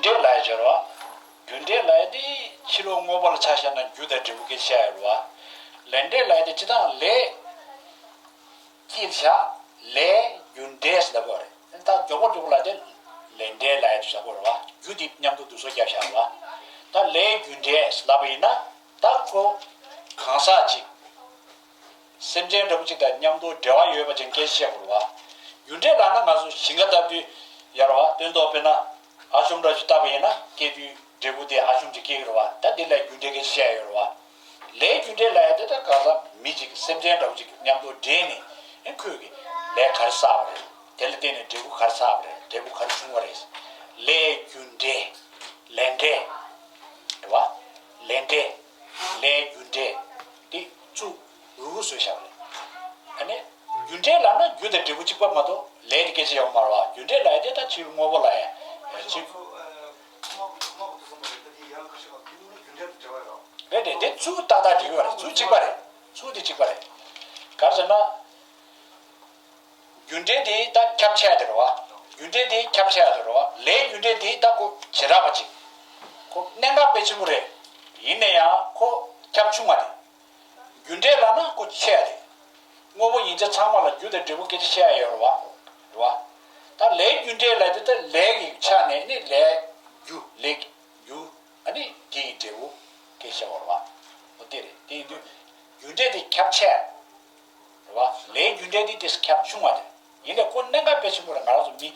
འབྲས་ལབ་ཡ་ཅིག་ཡོད་རེད་བ། རྒྱུ་འབྲས་ལབ་ཡ་དེ་ཕྱི་ལོགས་དངོས་པོ་ལ་ཆ་བཞག་ན་རྒྱུ་དང་འབྲས་བུ་སྐད་ཆ་བཤད་ཡ་ཡོད་རེད་བ། ལས་འབྲས་ལབ་ཡ་དེ་སྤྱིར་བཏང་ལས་དཀྱིལ་བཞག་ལས་རྒྱུ་འབྲས་ལབ་དགོས་རེད། ད་མགྱོགས་པོ་མགྱོགས་པོ་ལབ་དེ་ལས་འབྲས་ལབ་ཡ་དེ་བཞག་དགོས་རེད་བ། རྒྱུ་དེ་མཉམ་དུ་བསྡུ་གསོག་རྒྱབ་བཞག་རེད་བ། ད་ལས་རྒྱུ་འབྲས་ལབ་པ་ཡིན་ན། ད་ཁོ་གང་ཟག་ཅིག་སེམས་ཅན་འདྲ་པོ་ཅིག་དང་མཉམ་དུ་འབྲེལ་བ་ཡོད་པ་ཅིག་སྐད་ཆ་བཤད་དགོས་རེད་བ། རྒྱུ་འབྲས་ལབ་ན་ང་ཚོ་ཞིང་ཁ་བཏབ་དུས་ཡར་བ་སྟོན་ཐོག་དཔེར་ན་ཨ་ཆུམ་འདྲ་ཅིག་བཏབ་པ་ཡིན་ན་སྐྱེ་དུས་འབྲས་བུ་དེ་ཨ་ཆུམ་ཅིག་སྐྱེ་གི་རེད་བ། ད་འདི་ལ་རྒྱུ་འབྲས་སྐད་ཆ་བཤད་ཡོད་རེད་བ། ལས་རྒྱུ་འབྲས་ལབ་ཡ་དེ་ད་གང་ཟག་མི་ཅིག་སེམས་ཅན་འདྲ་པོ་ཅིག་མཉམ་དུ་འབྲེལ་ནས་ཨེ་ཁོས་ཀྱི་ལས་ག་རེ་བསགས་པ་རེད། དེ་ལ་བརྟེན་ནས་འབྲས་བུ་ག་རེ་བསགས་པ་རེད། འབྲས་བུ་ག་རེ་བྱུང་བ་རེད། ལས་རྒྱུ་འབྲས། ལས་འབྲས། རེད་བ། ལས་འབྲས། ལས་རྒྱུ་འབྲས། དེ་བཅུ་རུ་རུ་བཟོས་བཞག་པ་རེད། ཨ་ནི། རྒྱུ་འབྲས་ལབ་ན་རྒྱུ་དང་འབྲས་བུ་གཅིག་པ་མ་གཏོགས་ལས་དེ་སྐད་ཆ་ཡོད་མ་རེད་བ། རྒྱུ་འབྲས་ལབ་ཡ་དེ་ད་ཕྱིར་དངོས་པོ་ལ་ཡ། ཕྱིར། རེད་དེ་དེ་ཚུར་ཏག་ཏག་འགྲིག་གི་རེད། ཚུར་གཅིག་པ་རེད། ཚུར་དེ་གཅིག་པ་རེད། ཚུར་དེ་གཅིག་པ་རེད། ག་རེ་ཟེར་ན། རྒྱུ་འབྲས་དེ་ད་ཁྱབ་ཆེ་ཡ་དེ་རེད་བ། རྒྱུ་འབྲས་དེ་ཁྱབ་ཆེ་ཡ་དེ་རེད་བ། ལས་རྒྱུ་འབྲས་དེ་ད་ཁོ་བྱེ་བྲག་པ་ཅིག་ཁོ་གནད་འགག་དཔེ་ཆེན་པོ་རེད། ཡིན་ན་ཡང་ཁོ་ཁྱབ་ཆུང་བ་རེད། རྒྱུ་འབྲས་ལབ་ན་ཁོ་ཆེ་ཡ་རེད། དངོས་པོ་ཡིན་ཆ་ཚང་མ་ལ་རྒྱུ་དང་འབྲས་བུ་སྐད་ཆ་བཤད་ཡ་ཡོད་རེད་བ། རེད་བ། ད་ལས་རྒྱུ་འབྲས་ལབ་དེ་ད་ལས་ཀྱི་ཆ་ནས་ནི་ལས་རྒྱུ་ལས་རྒྱུ་ཨ་ནི་དེ་ཡི་འབྲས་བུ་སྐད་ཆ་བཤད་ཡོད་རེད་བ། འོ་དེ་རེད། དེ་ཡིན་དུས་རྒྱུ་འབྲས་དེ་ཁྱབ་ཆེ། རེད་བ། ལས་རྒྱུ་འབྲས་དེ་དེ་ཁྱབ་ཆུང་བ་རེད། ཡིན་ནའི་ཁོ་གནད་འགག་དཔེ་ཆེན་པོ་རེད། ང་རང་ཚོ་མི་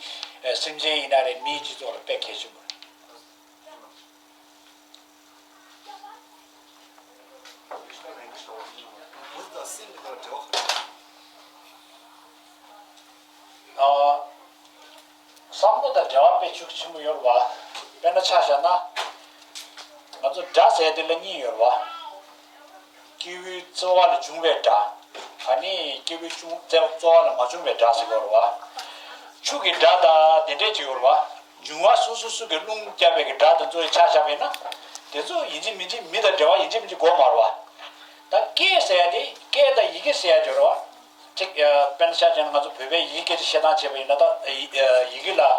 ཨེ་སེམས་ཅན་ཡིན་ན་རེད། མིའི་སྤྱི་ཚོགས་ལ་དཔེ་གལ་ཆེན་པོ་རེད། བུ་དང་སེམས་ཀྱི་འབྲེལ་བ་ག་རེ། ཨ། བསམ་བློ་དང་འབྲེལ་བ་དཔེ་ཤུགས་ཆེན་པོ་ཡོད་རེད་བ། དཔེར་ན་ཆ་བཞག་ན། ང་ཚོ་དགྲ་ཟེར་དེ་ལ་གཉིས་ཡོད་རེད་བ། སྐྱེས་བུའི་རྩོལ་བ་ལས་བྱུང་བའི་དགྲ། ཨ་ནི་སྐྱེས་བུའི་ཆུང་རྩོལ་རྩོལ་བ་ལས་མ་བྱུང་བའི་དགྲ་ཟེར་གྱི་ཡོད་རེད་བ། ཆུ་གི་དགྲ་དང་དེ་འདྲས་ཅིག་ཡོད་རེད་བ། འབྱུང་བ་སོ་སོ་སོ་གི་རླུང་རྒྱབ་པའི་གི་དགྲ་དེ་ཚོ་ཆ་བཞག་པ་ཡིན་ན། དེ་ཚོ་ཡིན་གཅིག་མིན་གཅིག་མི་དང་འབྲེལ་བ་ཡིན་གཅིག་མིན་གཅིག་དགོས་མ་རེད་བ། ད་སྐད་ཟེར་ཡ་དེ་སྐད་དང་ཡི་གེ་ཟེར་ཡ་ཅིག་ཡོད་རེད་བ། གཅིག་ཨ། དཔེར་ན་ཆ་བཞག་ན་ང་ཚོ་བོད་པའི་ཡི་གེ་སྐད་ཆ་བཤད་སྟངས་བྱས་པ་ཡིན་ན། ད་ཡི་ཡི་གེ་ལ་ཨ།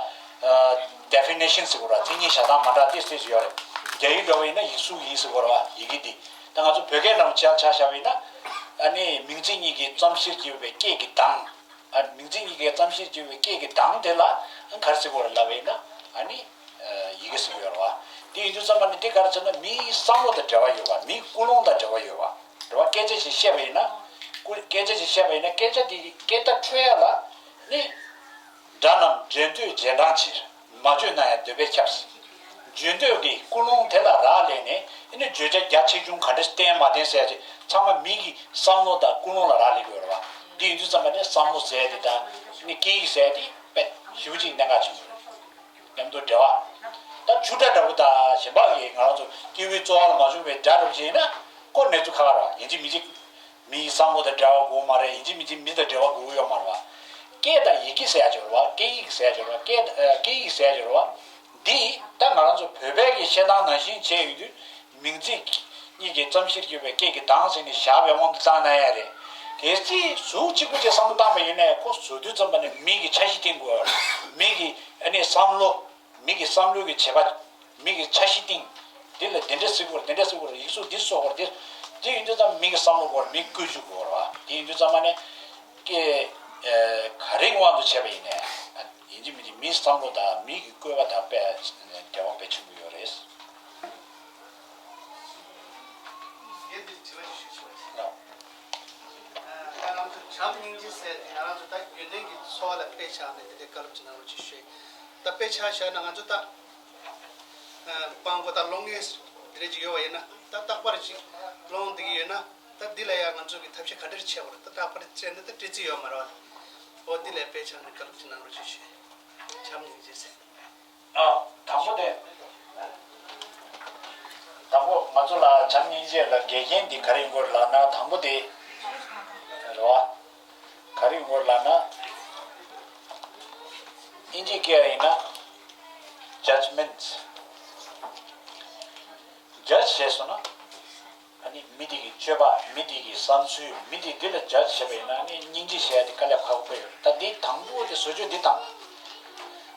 definition ཟེར་དགོས་ར། མཚན་ཉིད་བྱ་སྟངས་མ་འདྲ་ཏོག་ཙམ་ཡོད་རེད། རྒྱ་ཡིག་འདྲ་བོ་ཡིན་ན་ཡིག་གཟུགས་ཡིན་ཟེར་དགོས་ར་བ། ཡི་གེ་འདི། ད་ང་ཚོ་བོད་སྐད་ནང་ཆ་ཆ་བཞག་པ་ཡིན་ན། ཨ་ནི་མིང་ཚིག་གཉིས་ཀྱི་རྩོམ་གཤིས་ཀྱི་ཡོད་པའི་སྐད་ཀྱི་གདངས། ཨ། མིང་ཚིག་གཉིས་ཀྱི་རྩོམ་གཤིས་ཀྱི་ཡོད་པའི་སྐད་ཀྱི་གདངས་དེ་ལ་ག་རེ་ཟེར་དགོས་རེད་ལབ་པ་ཡིན་ན། ཨ་ནི་ཡི་གེ་ཟེར་གྱི་ཡོད་རེད་བ། དེ་ཡིན་དུས་ཙམ་པ་ནི་དེ་ག་རེ་ཟེར་ན་མིའི་བསམ་བློ་དང་འབྲེལ་བ་ཡོད་པ། མིའི་ཀུན་སློང་དང་འབྲེལ་བ་ཡོད་པ་རེད་བ། སྐད་ཆ་ཞིག་བཤད་པ་ཡིན་ན། ཀུན། སྐད་ཆ་ཞིག་བཤད་པ་ཡིན་ན་སྐད་ཆ་དེ་སྐད་བརྡ་འཕྲོད་ཡ་ལ་ནི། དགྲ་རྣམས་འགྲན་བསྟོད་རྗེས་འབྲང་ཕྱིར། མ་བརྗོད་ན་ཡང་འདོད་པས་ཁྱབ། བརྗོད་འདོད་ཀྱི་ཀུན་སློང་དེ་ལ་རག་ལས་ནས་ཨ་ནི་བརྗོད་བྱ་རྒྱ་ཆེ་ཆུང་ག་འདྲ་བསྟན་མ་བསྟན་ཟེར་ཡ་དེ་ཚང་མ་མི་གི་བསམ་བློ་དང་ཀུན་སློང་ལ་རག་ལས་ཀྱི་ཡོད་རེད་བ། འདི་ཡིན་དུས་ཙམ་པ་ནས་བསམ་བློ་ཟེར་ཡ་དེ་དང་ཨ་ནི་སྐད་ཡིག་ཟེར་ཡ་དེ་དཔེ་ཞེ་པོ་ཅིག་གནད་འགག་ཆེན་པོ་རེད། མཉམ་དུ་འབྲེལ་བ། ད་ཆུ་སྒྲ་འདྲ་པོ་དང་གཞན་པ་གི་ང་རང་ཚོ་སྐྱེ་བོའི་རྩོལ་བ་ལ་མ་བྱུང་བའི་སྒྲ་འདྲ་པོ་ཅིག་ཡིན་ན་ཁོ་གནས་ཚུལ་ཁག་ཁག་རེད་བ། ཡིན་གཅིག་མིན་གཅིག་མིའི་བསམ་བློ་དང་འབྲེལ་བ་དགོས་མ་རེད། ཡིན་གཅིག་མིན་གཅིག་མི་དང་འབྲེལ་བ་དགོས་ཀྱི་ཡོད་མ་རེད་བ། སྐད་དང་ཡི་གེ་ཟེར་ཡ་ཅིག་ཡོད་རེད་བ། སྐད་ཡིག་ཟེར་ཡ་ཅིག་ཡོད་རེད་བ། སྐད། ཨ། སྐད་ཡིག་ཟེར་ཡ་ཅིག་ཡོད་རེད་བ། འདི་ད་ང་རང་ཚོ་བོད་པའི་གི་བཤད་སྟངས་ནང་བཞིན་བྱས་ཡོང་དུས་མིང་ཚིག་གཉིས་ཀྱི་རྩོམ་གཤིས་ཀྱི་ཡོད་པའི་སྐད་ཀྱི་གདངས་ཟེར་ནས་བཞག་པའི་དབང་དུ་བཏང་ན་ཡང་རེད། གལ་སྲིད་གཟུགས་གཅིག་པུ་ཅིག་བསམ་བློ་བཏང་པ་ཡིན་ན་ཡང་ཁོ་བཟོ་དུས་ཙམ་པ་ནས་མི་གི་འཆར་གཞི་བཏིང་དགོས། མི་གི་ཨ་ནི་བསམ་བློ། མི་གི་བསམ་བློ་གི་བྱེད་པ། མི་གི་འཆར་གཞི་བཏིང་། འདི་ལ་འདི་འདྲ་ཟེར་དགོས་རེད། འདི་འདྲ་ཟེར་དགོས་རེད། ཡིག་གཟུགས་འདི་བཟོ་དགོས་རེད། འདི་འདི་ཡིན་དུས་ཙམ་མི་གི་བསམ་བློ་དགོས་རེད། མི་གི་བཀོད་ཇུས་དགོས་རེད་བ། འདི་ཡིན་དུས་ཙམ་པ་ནས་སྐད་ག་རེའི་དབང་དུ་བྱས་པ་ཡིན་ནའི་ཡིན་གཅིག་མིན་གཅིག་མིའི་བསམ་བློ་དང་མི་གི་བཀོད་པ་དང་དཔེ་འབྲེལ་བ་དཔེ་ཆེན་པོ་ཡོད་རེད། ངས་འདིར་དྲི་བ་ཞིག་ཞུ་ཆོག་གས། ད་ང་ཚོ་བྱམས་སྙིང་རྗེ་ཟེར་དེ་ང་རང་ཚོ་ད་རྒྱུན་ལྡན་གྱི་འཚོ་བ་ལ་དཔེ་ཆ་ནས་དེ་འདྲའི་བཀའ་སློབ་ཅིག་གནང་རོགས་ཞེས་ཞུ་ཡིན། ད་དཔེ་ཆ་བཞག་ན་ང་ཚོ་ད་སྤྲང་པོ་ད་སློང་མཁན་དེ་འདྲ་ཅིག་ཡོད་པ་ཡིན་ན། ད་རྟག་པར་ཅིག་སློང་བསྡད་ཀྱི་ཡོད་ན། ད་འདི་ལ་ཡང་ང་ཚོ་གི་ཐབས་ཤེས་ག་འདྲ་བྱེད་དགོས་རེད། ད་རྟག་པར་བྱས་ན་ད་སྤྲད་རྩིས་ཡོད་མ་རེད་བ། འོ་འདི་ལ་དཔེ་ཆ་ནས་བཀའ་སློབ་ཅིག་གནང་རོགས་ཞེས་ཞུ་ཡིན། བྱམས་སྙིང་རྗེ་ཟེར། ཨ། དང་པོ་དེ། དང་པོ་ང་ཚོ་ལ་བྱམས་སྙིང་རྗེ་ལ་འགལ་རྐྱེན་འདི་ག་རེ་ཡིན་དགོས་ལབ་ན། དང་པོ་དེ་རེད་བ། ག་རེ་ཡིན་དགོས་ལབ་ན། ཨིན་ཇིའི་སྐད་ཡིན་ན་judgment། judge བྱས་སོང་ན། ཨ་ནི་མི་དེ་གི་སྤྱོད་པ། མི་དེ་གི་བསམ་ཚུལ། མི་དེ་འདི་ལ་judge བྱས་པ་ཡིན་ན་ཨ་ནི་སྙིང་རྗེ་བྱས་ཏེ་དཀའ་ལས་ཁག་པོ་ཡོད་རེད། ད་འདི་དང་པོ་དེ་བཟོ་བཅོས་འདི་བཏང་།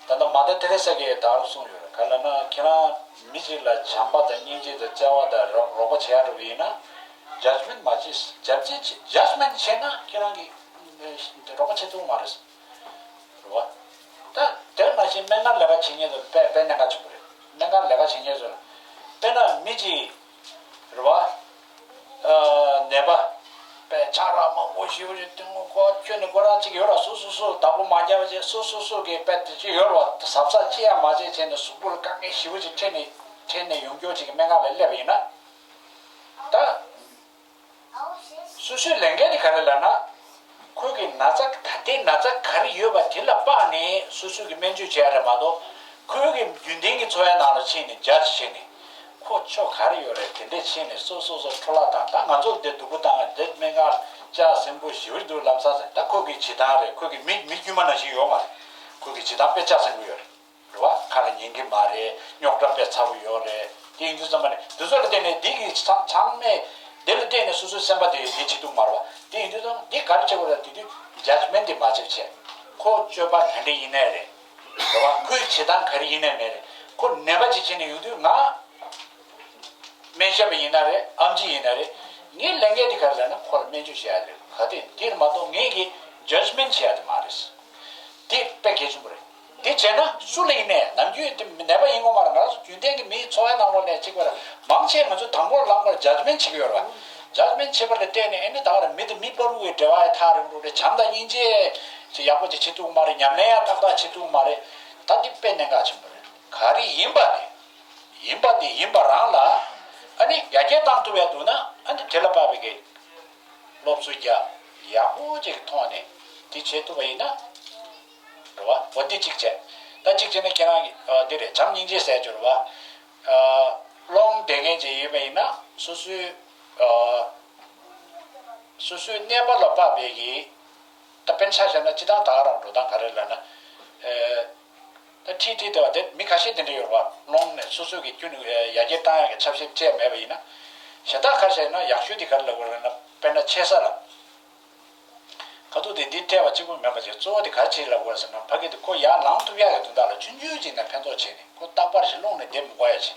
ད་ལྟ་མ་དར་ཏེ་རེ་ས་གིས་ད་ག་རང་གསུངས་ཡོད་རེད། ག་ལ་ན་ཁྱེད་རང་མི་ཞིག་ལ་བྱམས་པ་དང་སྙིང་རྗེ་དང་བརྩེ་བ་དང་རོགས་རོགས་པ་བྱེད་ཡ་འགྲོ་གི་ཡིན་ན། ཇཇ་མེན་མ་བྱེད། ཇཇ་མེན་བྱེད་ན་ཁྱེད་རང་གི་རོགས་པ་བྱེད་ཐུབ་མ་རེད། རེད་བ། ད་དེར་མ་ཤེས་སྨན་ཁང་ལས་ཀ་བྱེད་མཁན་ཚོ་དཔེ་དཔེ་གནད་འགག་ཆེན་པོ་རེད། སྨན་ཁང་ལས་ཀ་བྱེད་མཁན་ཚོ་ལ་དཔེར་ན་མི་གཅིག་རེད་བ། ཨ་ནད་པ་དཔེ་ཆང་རག་མང་པོ་ཞེ་པོ་ཅིག་བཏུང་ངོ་ཁོ་ཁྱོད་ནི་ཁོ་རང་གཅིག་ཡོད་ར། སོ་སོ་སོ་བདག་པོ་མ་རྒྱབ་བྱས་སོ་སོ་སོ་གི་དཔེ་དེ་ཅིག་ཡོད་ར་བ། གཟབ་གཟབ་ཅི་ཡང་མ་བྱས་བྱས་ནས་གཟུགས་པོ་ལ་དཀའ་ངལ་ཞེ་པོ་ཅིག་འཕྲད་ནས་འཕྲད་ནས་ཡོང་རྒྱུ་ཅིག་གི་སྨན་ཁང་ལ་སླེབས་པ་ཡིན་ན། ད། སོ་སོའི་ལས་འགན་དེ་ག་རེ་ལབ་ན། ཁོའི་གི་ན་ཚ་ད་ལྟའི་ན་ཚ་ག་རེ་ཡོད་པ་དེ་ལ་དཔག་ནས་སོ་སོའི་གི་སྨན་བཅོས་བྱས་རེད་མ་གཏོགས། ཁོའི་གི་རྒྱུན་ལྡན་གྱི་འཚོ་བའི་ནང་ལ་ཕྱིན་ནས་ཇཇ་བྱས་ནས། ཁོ་ཆོ་ག་རེ་ཡོད་རེད་དེ་འདྲས་ཕྱིན་ནས་སོ་སོ་སོ་འཕྲོ་བརླག་བཏང་། ད་ང་ཚོ་འདི་སྡུག་པོ་བཏང་བ་འདི་སྨན་ཁང་ལྕགས་ཟིང་པོ་ཞེ་པོ་འདུག་ལམ་སང་ཟེར། ད་ཁོ་གི་བྱེད་སྟངས་རེད། ཁོ་གི་མི་མི་དཀྱུས་མ་ནང་བཞིན་ཡོད་མ་རེད། ཁོ་གི་བྱེད་སྟངས་དཔེ་ལྕགས་ཟིང་པོ་ཡོད་རེད། རེད་བ། ཁ་ལ་ཉན་གི་མ་རེད། རྙོག་དྲ་དཔེ་ཚ་པོ་ཡོད་རེད། དེ་ཡིན་དུས་ཙམ་པ་ནས་འདི་ཚོ་ལ་བརྟེན་ནས་འདི་གི་ཚང་ཚང་མས་འདི་ལ་བརྟེན་ནས་སོ་སོའི་སེམས་པ་དེ་འདི་བྱེད་ཐུབ་མ་རེད་བ། དེ་ཡིན་དུས་ཙམ་འདི་ག་རེ་བྱེད་དགོས་རེད། དེ་དུས་ཇཇ་མེན་ཊི་མ་བྱེད་བྱས། ཁོ་སྤྱོད་པ་ག་འདྲ་ཡིན་ནའི་རེད། རེད་བ། ཁོའི་བྱེད་སྟངས་ག་རེ་ཡིན་ནའི་མེད་རེད། ཁོ་ནད་པ་ཅིག་བྱས་ནས་ཡོང་དུས་ང་སྨན་ཞབས་པ་ཡིན་ན་རེད། ཨེམ་ཆི་ཡིན་ན་རེད། ངའི་ལས་འགན་དེ་ག་རེ་ལབ་ན་ཁོ་ལ་སྨན་བཅོས་བྱེད་ཡ་རེད། ག་དེ་དེ་མ་གཏོགས་ངས་གི་ཇཇ་མེན་ཊི་བྱེད་ཡ་དེ་མ་རེད། དེ་དཔེ་གལ་ཆེན་པོ་རེད། དེ་བྱས་ན་སུ་ལ་ཡིན་ནའི་ནམ་རྒྱུན་དེ་ནད་པ་ཡིན་དགོས་མ་རེད། ང་རང་ཚོ་རྒྱུན་ལྡན་གྱི་མིའི་འཚོ་བའི་ནང་ལོགས་ནས་གཅིག་པ་རེད། མང་ཆེ་ང་ཚོ་དང་པོར་ལངས་པར་ཇཇ་མེན་ཊི་བྱེད་ཀྱི་ཡོད་རེད་བ། ཇཇ་མེན་ཊི་བྱེད་པ་ལ་བརྟེན་ནས་ཨེ་ནི་ད་ག་རེ་མི་དང་མི་བར་དུ་གི་འབྲེལ་བ་ཡང་ཐག་རིང་པོ་རེད། བྱམས་དང་སྙིང་རྗེ་ཅིག་ཡག་པོ་ཅིག་བྱེད་ཐུབ་ཀྱི་མ་རེད། ཉམས་ལེན་ཡང་ཏག་ཏག་བྱེད་ཐུབ་ཀྱི་མ་རེད། ད་འདི་དཔེ་གནད་འགག་ཆེན་པོ་རེད། ག་རེ་ཡིན་པ་དེ། ཡིན་པ་དེ་ཡིན་པ་རང་ལ་ཨ་ནི་ཡར་རྒྱས་བཏང་ཐུབ་ཡ་འདུག་ན་ཨ་ནི་དེ་ལ་དཔག་པའི་གི་སློབ་གསོ་རྒྱག་ཡག་པོ་ཅིག་གི་ཐོག་ནས་དེ་བྱེད་ཐུབ་པ་ཡིན་ན། རེད་བ། འོ་འདི་གཅིག་བྱས། ད་གཅིག་བྱས་ན་ཁྱེད་རང་གི་ཨ་འདི་རེད། བྱམས་སྙིང་རྗེ་ཟེར་རྒྱུ་རེད་བ། ཨ་སློང་བསྡད་མཁན་ཅིག་ཡིན་པ་ཡིན་ན་སོ་སོའི་ཨ་སོ་སོའི་གནས་བབ་ལ་དཔག་པའི་གི་ད་དཔེར་ཆ་བཞག་ན་སྤྱིར་བཏང་ད་ག་རང་འགྲོ་སྟངས་ག་རེ་ལབ་ན། ཨ། ད་ཁྲིད་ཁྲིད་དེ་བ་དེ་མི་ཁ་ཤས་དེ་འདྲ་ཡོད་རེད་བ། སློང་ནས་སོ་སོ་གི་རྒྱུ་ནི་ཡར་རྒྱས་བཏང་ཡག་གི་ཆབ་སྲིད་སྤྲད་མེད་པ་ཡིན་ན། གཞན་དག་ཁ་ཤས་ན་ཡག་ཤོས་དེ་ག་རེ་ལབ་དགོས་རེད་ན། དཔེར་ན་ཆེ་ས་ལ་ཁ་ཐུག་དེ་འདི་སྤྲད་པ་གཅིག་པུ་མིན་པ་བྱས། གཙོ་བོ་དེ་ག་རེ་བྱེད་ལབ་དགོས་རེད་ཟེར་ན། ཕ་གི་དེ་ཁོ་ཡར་ལངས་ཐུབ་ཡག་གི་དོན་དག་ལ་ཆུང་ཆུང་ཅིག་ནས་ཕན་ཐོགས་བྱས་ནས་ཁོ་རྟག་པར་ཞིག་སློང་ནས་བསྡད་མི་དགོས་ཡ་ཅིག་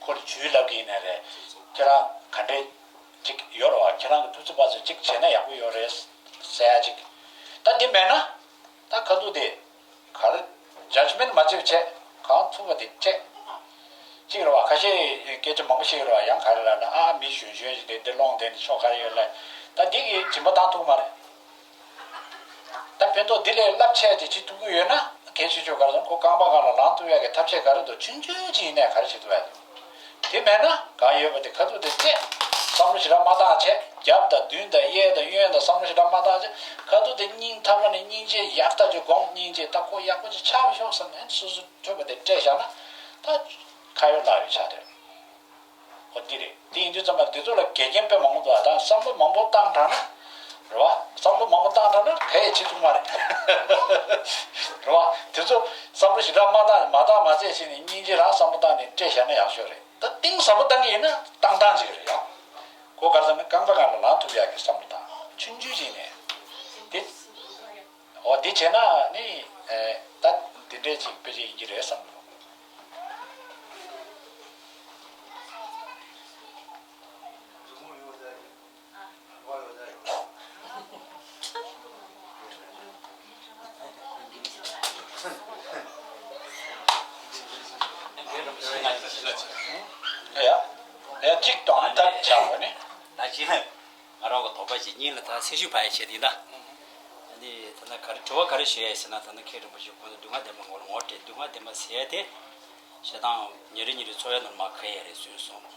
ཁོ་ལ་ཇུས་ལབ་གི་ཡིན་ནའི་རེད། ཁྱེད་རང་ག་འདྲས་ཅིག་ཡོད་རེད་བ། ཁྱེད་རང་གི་ཐུགས་བརྩེ་བ་ཚོས་ཅིག་བྱས་ན་ཡག་པོ་ཡོད་རེད་ཟེར་ཡ་ཅིག་ད་འདི་མེད་ན། ད་ཁ་ཐུག་དེ་ག་རེ་ཇཇ་མེན་ཊི་མ་བྱེད་བྱས། གང་ཐུབ་པ་དེ་བྱས། གཅིག་རེད་བ། ཁ་ཤས་སྐད་ཆ་མང་པོ་ཞིག་རེད་བ། ཡང་ག་རེ་ལབ་ན། ཨ་མི་གཞོན་གཞོན་ཞིག་དེ་འདི་སློང་བསྡད་ནས་ཆོ་ག་རེ་ཡོད་ལབ། ད་འདི་གི་སྦྱིན་པ་བཏང་ཐུབ་མ་རེད། ད་ཕན་ཐོགས་འདི་ལས་རླབས་ཆེ་ཅིག་བྱེད་ཐུབ་ཀྱི་ཡོད་ན་གལ་ཆེ་ཤོས་ག་རེ་ཟེར་ན། ཁོ་རྐང་པ་སྒང་ལ་ལངས་ཐུབ་ཡག་གི་ཐབས་ཤེས་ག་རེ་འདུག་ཆུང་ཆུང་ཅིག་ཡིན་ནའི་ག་རེ་བྱེད་ཐུབ་ཡག་འདུག་དེ་མེད་ན་གང་ཡོད་པ་དེ་ཁ་ཐུག་དེ་བཙལ། བསམ་བློ་ཞེ་དྲག་མ་བཏང་བྱས། རྒྱབ་དང་མདུན་དང་གཡས་དང་གཡོན་དང་བསམ་བློ་ཞེ་དྲག་མ་བཏང་བྱས། ཁ་ཐུག་དེ་སྙིང་ཐག་པ་ནས་སྙིང་རྗེ་ཡག་ཐག་ཆོད་སྒོམ། སྙིང་རྗེ་ད་ཁོ་ཡག་པོ་ཅིག་ཆགས་ཤོག་བསམ་ནས་སོ་སོ་ཐོས་པ་དེ་སྤྲད་བཞག་ན་ད་ཁ་ཡོད་ལག་ཡོད་ཆགས་བསྡད། འོ་འདི་རེད། དེ་ཡིན་དུས་ཙམ་པ་འདི་ཚོ་ལ་འགལ་རྐྱེན་དཔེ་མང་པོ་འདུག་ཨ། ད་བསམ་བློ་མང་པོ་བཏང་དྲགས་ན། རེད་བ། བསམ་བློ་མང་པོ་བཏང་དྲགས་ན་ག་ཡེ་བྱེད་ཐུབ་མ་རེད། རེད་བ། དེ་ཚོ་བསམ་བློ་ཞེ་དྲག་མ་བཏང་མ་བཏང་མ་བྱས་བྱས་ནས་སྙིང་རྗེ་རང་བསམ་བློ་བཏང་ནས་སྤྲད་བཞག་ན་ཡག་ཤོས་རེད། ད་གཏིང་ཟབ་པོ་བཏང་གི་ཡིན་ན་བཏང་སྟངས་ཅིག་རེད་ཡ། ཁོ་ག་རེ་ཟེར་ན་རྐང་པ་སྒང་ལ་ལངས་ཐུབ་ཡག་གི་བསམ་བློ་བཏང་། ཆུང་ཆུང་ཅིག་ནས་དེ། འོ་དེ་བྱས་ན་ནི་ཨེ་ད་དེ་འདྲས་ཅིག་དཔེ་ཅིག་ཡིན་གྱི་རེད་བསམ་གྱི་འདུག་ཡ། ཡ་གཅིག་དང་ད་ཆགས་པ་ནི། ད་ཅི་ལ། ང་རང་གི་དོགས་པ་ཞིག་སྙིང་ལ་ད་སེམས་ཤུགས་བར་ཡ་ཆེ་དེ་ད། ཨ་ནི་ད་ནི་ག་རེ་དྲི་བ་ག་རེ་ཞུ་ཡ་ཡིན་ཟེར་ན། ད་ནི་མཁན་རིན་པོ་ཆེ་ཁོང་ཚོ་སྡུག་བསྔལ་བདེན་པ་ངོ་ལ་ངོ་སྤྲད། སྡུག་བསྔལ་བདེན་པ་ཟེར་ཡ་དེ་ཞེ་སྡང་ཉེ་རིང་གཉིས་ཀྱི་འཚོ་བའི་ནང་མར་ཁུར་ཡ་རེད་ཟེར་སོང་།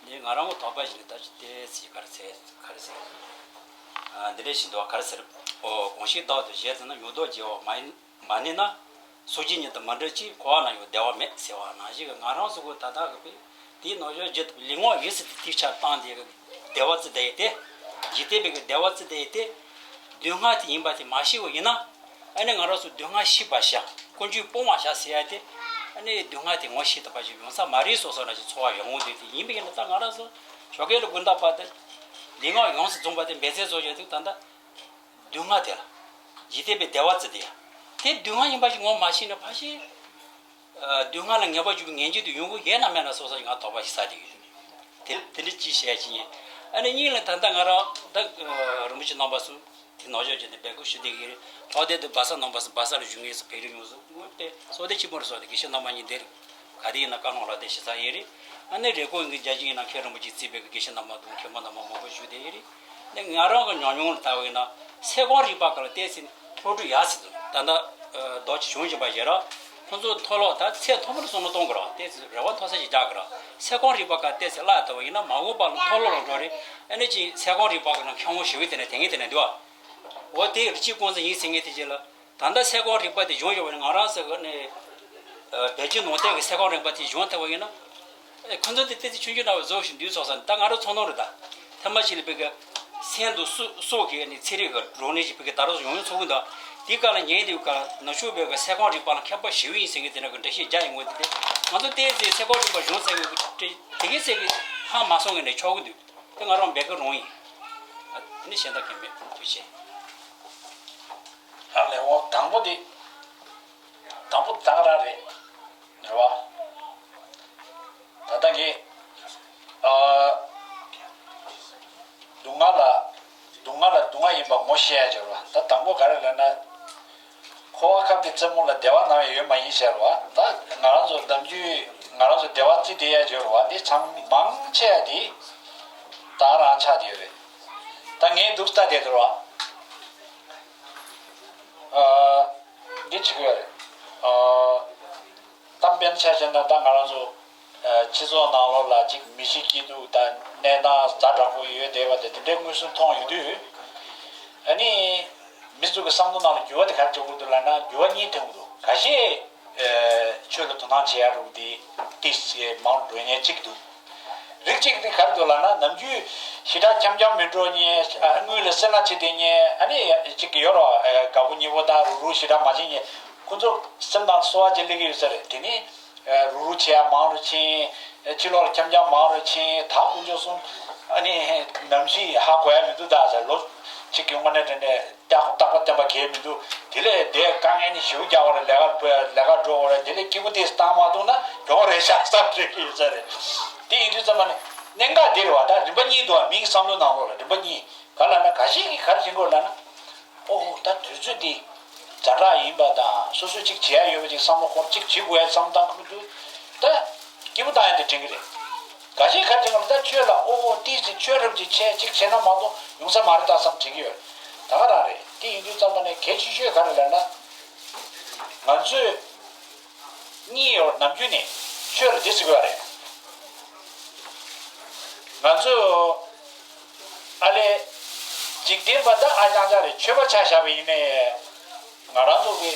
འདི་ང་རང་གི་དོགས་པ་ཞིག་ནི་ད་ཅི་དེ་ཚིག་ག་རེ་ཟེར་ག་རེ་ཟེར། ཨ་འདི་འདྲ་ཞིག་འདུག་ག་རེ་ཟེར། ཨོ་གང་ཞིག་བདག་ཏུ་བྱས་ཟིན་ན། མྱུར་དུ་བརྗེ་བ་མ་ཡིན། མ་ནུས་ན། སོ་སྐྱེ་ཉིད་དུ་མི་འབྲལ་ཅིག། འཁོར་བ་ན་ཡང་བདེ་བ་མེད་ཟེར་བ་ནང་བཞིན་གྱི། ང་རང་ཚོ་གི་ད་ལྟ་གི་དཔེ་དེའི་ནང་བཞིན་རྒྱུད་ལུས་ངག་ཡིད་གསུམ་དེ་ཐེག་ཆགས་བཏང་དེ་གི་བདེ་བ་བརྩི་བསྡད་ཡོད་དེ། འཇིག་རྟེན་པའི་གི་བདེ་བ་བརྩི་བསྡད་ཡོད་དེ། སྡུག་བསྔལ་དེ་ཡིན་པ་དེ་མ་ཤེས་པ་ཡིན་ན། ཨ་ནི་ང་རང་ཚོ་སྡུག་བསྔལ་ཤེས་པར་བྱ། ཀུན་འབྱུང་སྤོང་བར་བྱ་ཟེར་ཡ་དེ། ཨ་ནི་སྡུག་བསྔལ་དེ་ངོ་ཤེས་ཐུབ་པ་ཞིག་ཡོང་ས་མ་རེད་བསམ་བསམ་ན་ཅིག་ཚོར་བ་ཡོང་གི་འདུག་དེ་ཡིན་པ་ཡིན་ན་ད་ང་རང་ཚོ་ཞོགས་ཀས་ལ་དགོང་དག་བར་དུ་ལུས་ངག་ཡོངས་སུ་རྫོགས་པ་དེ་འབད་རྩོལ་བཟོ་བྱས་དུས་ད་ལྟ། སྡུག་བསྔལ་དེ་ལ། འཇིག་རྟེན་པའི་བདེ་བ་བརྩི་དེ་ཡ། དེ་སྡུག་བསྔལ་ཡིན་པ་ཞིག་ངོ་མ་ཤེས་ན་ཕལ་ཆེར། སྡུག་བསྔལ་ལ་ངེས་པར་འབྱུང་བའི་ངེས་འབྱུང་དེ་ཡོང་གི་ཡོད་ན་མེད་ན་སོ་སོ་ཞིག་ང་དོགས་པ་ཞིག་ཟ་བསྡད་ཡོད། དེ་དེ་འདྲ་ཅིག་བཤད་ཀྱི་ཡིན། ཨ་ནི་གཉིས་ལ་ད་ལྟ་ང་རང་ད་རིན་པོ་ཆེ་རྣམ་པ་ཚོ་དེ་ནོར་འཁྲུལ་བྱས་ཏེ་འབད་དགོས་ཞུ་བསྡད་ཀྱི་རེད། ལྷག་དོན་དུ་སྦ་ས་རྣམ་པ་ཚོ་སྦ་ས་ལ་བཞུགས་མཁན་ཚོ་བོད་རིགས་ཡོངས་སུ་དངོས་དེ་བསོད་བདེ་ཆེན་པོ་རེད་སོགས་དེ་དགེ་བཤེས་རྣམ་པ་གཉིས་འདིར་ག་དེ་ཡིན་ན་བཀའ་ལུང་ལ་དེ་ཞུ་ས་ཡིན་རེད། ཨ་ནི་རེ་སྐུལ་གྱི་རྒྱ་ཆེན་ཡིན་ན་མཁན་རིན་པོ་ཆེས་གཙོས་པའི་དགེ་བཤེས་རྣམ་པ་དང་མཁན་པོ་རྣམ་པ་མང་པོ་བཞུགས་བསྡད་ཡོད་རེད། ནས་ང་རང་གི་ཉམས་མྱོང་ལ་ལྟ་བ་ཡིན་ན་ཚེ་གང་རིག་པ་ག་ལ་བལྟས་ཚེ་སློབ་ཕྲུག་ཡག་ཟེར་དུས་ད་ལྟ་རྡོ་ཆེ་བྱུང་བཞིན་པ་ཞེ་ར། ཁོང་ཚོ་མཐོ་སློབ་ད་ཚད་མཐོ་པོ་ལ་བསམ་བློ་གཏོང་དགོས་ར་བལྟས་ཚེ་རེ་བ་མཐོ་ས་ཞིག་རྒྱག་དགོས་ར། ཚེ་གང་རིག་པ་ག་བལྟས་ཚེ་བརླག་ལྟ་བ་ཡིན་ན་མ་འོངས་པ་ལ་མཐོ་སློབ་ལ་འགྲོ་རེད། ཨ་ནི་ཅིག་ཚེ་གང་རིག་པ་ག་ན་མཁན་པོ་ཞེ་པོ་དེ་ནས་དེ་ངས་དེ་ནས་འདུག་ཨ། འོ་དེ་གཅིག་ཀོང་ཙེ་ཡིན་ཟེར་མཁན་དེ་རྗེས་ལ། ད་ལྟ་ཚེ་གང་རིག་པ་དེ་བྱུང་ཡོད་པ་ནི་ང་རང་ཚོ་གི་ནི་བོད་བརྒྱུད་ནང་བསྟན་གྱི་ཚེ་གང་རིག་པ་དེ་བྱུང་ཐུབ་པ་ཡིན་ན། ཨེ་ཁོ་ཚོ་དེ་ཏི་ཏི་ཆུང་ཆུང་འདྲ་བོ་བཟོ་བཞིན་འདུག་ཚོགས་ས་ནི་ད་ང་རང་ཚོ་ནང་རེད་ད། ཐ་མ་ཞིག་ལ་བོད་ཀྱི་སེམས་དང་སྲོག་སྲོག་གི་ནི་ཚན་རིག་གི་རོགས་ནི་ཞིག་བོད་ཀྱི་ད་རུང་ཡོང་ཡོང་ཚོགས་ཀྱི་འདུག་དེའི་སྐབས་ལ་ཉན་དེའི་སྐབས་ནུབ་ཕྱོགས་བོད་ཀྱི་ཚེ་གང་རིག་པ་ལ་མཁས་པ་ཞེ་པོ་ཡིན་ཟེར་མཁན་དེ་འདྲ་གི་འགྲེལ་བཤད་རྒྱག་ཡོང་གི་འདུག་དེ་ང་ཚོ་བལྟས་ཚེ་ཚེ་གང་རིག་པ་བྱུང་ཟེར་གི་དེ་གི་ཚེ་གི་ཧ་མ་སོང་གི་ནི་ཆོག་གི་འདུག་དེ་ང་རང་བོད་ཀྱི་རང་ཡིན། ཨ་ནི་གཞན་དག་གི་མེད། ཐུགས་རྗེ་ཆེ། ཨ་ལས་འོ་དང་པོ་དེ། དང་པོ་ད་ག་རང་རེད། རེད་བ། ད་ལྟ་གི། ཨ། སྡུག་བསྔལ་ལ། སྡུག་བསྔལ་ལ་སྡུག་བསྔལ་ཡིན་པ་ངོ་ཤེས་ཡ་ཅིག་རེད་བ། ད་དང་པོ་ག་རེ་ལབ་ན། འཁོར་བ་ཁམས་ཀྱི་རྩེ་མོ་ལ་བདེ་བ་ནམ་ཡང་ཡོད་མ་ཡིན་ཟེར་བ། ད་ང་རང་ཚོ་ནམ་རྒྱུན་ང་རང་ཚོ་བདེ་བ་བརྩི་བསྡད་ཡ་ཅིག་རེད་བ། དེ་ཚང་མང་ཆེ་བ་དེ་ད་ག་རང་ཆགས་བསྡད་ཡོད་རེད། ད་ངས་འདུག་ལྟ་བསྡད་འདུག་རེད་བ། ཨ། འདི་བྱེད་ཀྱི་ཡོད་རེད། ཨ། གཏམ་དཔེར་ཆ་བཞག་ན་ད་ང་རང་ཚོ་ཨ། སྤྱི་ཚོགས་ནང་ལོགས་ལ་ཅིག་མི་གཤིས་སྐྱིད་སྡུག་དང་གནས་སྟངས་ཛ་དྲག་པོ་ཡོད་བསྡད་པ་དེ་དེ་འདྲའི་མངོན་སུམ་མཐོང་ཡོང་དུས། ཨ་ནི་མི་ཚོ་གི་བསམ་བློ་ནང་ལ་འགྱུར་བ་དེ་ག་རེ་འགྲོ་གི་འདུག་ལབ་ན་འགྱུར་བ་གཉིས་ཐོན་གི་འདུག་ཁ་ཤས་ཨ། ཆོས་ལ་དོ་སྣང་བྱེད་ཡ་རུ་དེ་ཏིས་ཞེས་མང་རུ་འགྲོ་མཁན་གཅིག་འདུག་རིགས་གཅིག་དེ་ག་རེ་འདུག་ལབ་ན་ནམ་རྒྱུན་ཞེ་དྲག་འཁྱམ་འཁྱམ་མི་འགྲོ་མཁན། ཨ། དངུལ་ལ་སེར་སྣ་བྱེད་བསྡད་མཁན། ཨ་ནི་ཅིག་ཡོད་རོགས། ཨ། དགའ་པོ་ཉེ་པོ་དང་རུག་རུག་ཞེ་དྲག་མ་བྱེད་མཁན། ཁོ་ཚོ་སེམས་ནང་གསོ་བ་ཅིག་སླེབས་ཀྱི་ཡོད་ས་རེད། དེ་ནི་ཨ། རུག་རུག་བྱེད་ཡ་མང་རུ་ཕྱིན། ཨ། ཕྱི་ལོགས་ལ་འཁྱམ་འཁྱམ་མང་རུ་ཕྱིན། ད་དཀོན་མཆོག་གསུམ་ཨ་ནི་ནམ་ཞིག་ཧ་གོ་ཡ་མི་འདུག་ད་ཟེར། ལོ་གཅིག་གི་དངོས་གནས་དྲན་ནས་རྟག་རྟག་པ་བརྟན་པ་གས་མི་འདུག་དེ་ལས་དེ་དཀའ་ངལ་ནི་ཞེ་པོ་རྒྱག་པ་རེད། ལས་ཀ་ལས་ཀ་འགྲོ་དགོས་རེད། དེ་ལས་སྐྱིད་པོ་དེ་བཏང་མ་ཐུབ་ན་གྱོང་རེད་ཤག་བསམ་འདྲེ་གི་ཡོད་ས་རེད། དེ་ཡིན་དུས་ཙམ་པ་ནི་གནད་འགག་འདི་རེད་བ། ད་རིམ་པ་གཉིས་འདུག་བ། མིའི་བསམ་བློ་ནང་ལོགས་ལ་རིམ་པ་གཉིས། ག་ལབ་ན་འགའ་ཤས་ཀྱིས་ག་རེ་བྱེད་དགོས་ལབ་ན། ཨོ་ད་དུས་ཚོད་འདི་ཛ་དྲག་ཡིན་པ་དང་སོ་སོས་ཅིག་བྱེད་ཡ་ཡོད་པ་ཅིག་བསམ་བློ་འཁོར་ཅིག་བྱེད་དགོས་ཡ་བསམ་བློ་བཏང་གི་མི་འདུག་ད་སྐྱིད་པོ་བཏང་ཡ་དེ་དྲན་གི་རེད། འགའ་ཤས་ག་རེ་བྱེད་དགོས་ལབ་ན། ད་ཆོས་ལ་ཨོ་ཨོ་ཏིས་ཅིག་ཆོས་རབ་ཅིག་བྱས་ཅིག་བྱས་ན་མ་གཏོགས་ཡོང་ས་མ་རེད་ད་བསམ་དྲན་གི་ཡོད། ད་ག་རང་རེད། དེ་ཡིན་དུས་ཙམ་པ་ནས་གལ་ཆེ་ཤོས་ག་རེ་ལབ་ན། ང་ཚོས་གཉིས་ཡོད་ནམ་རྒྱུན་ནས་ཆོས་ལ་འདི་ཟེར་གི་ཡོད་རེད། ང་ཚོས་ཨ་ལས་འཇིག་རྟེན་པ་ད་ཨ་ཅང་ཅང་རེད། ཆོས་པ་ཆ་བཞག་པ་ཡིན་ནའི་ང་རང་ཚོ་གི་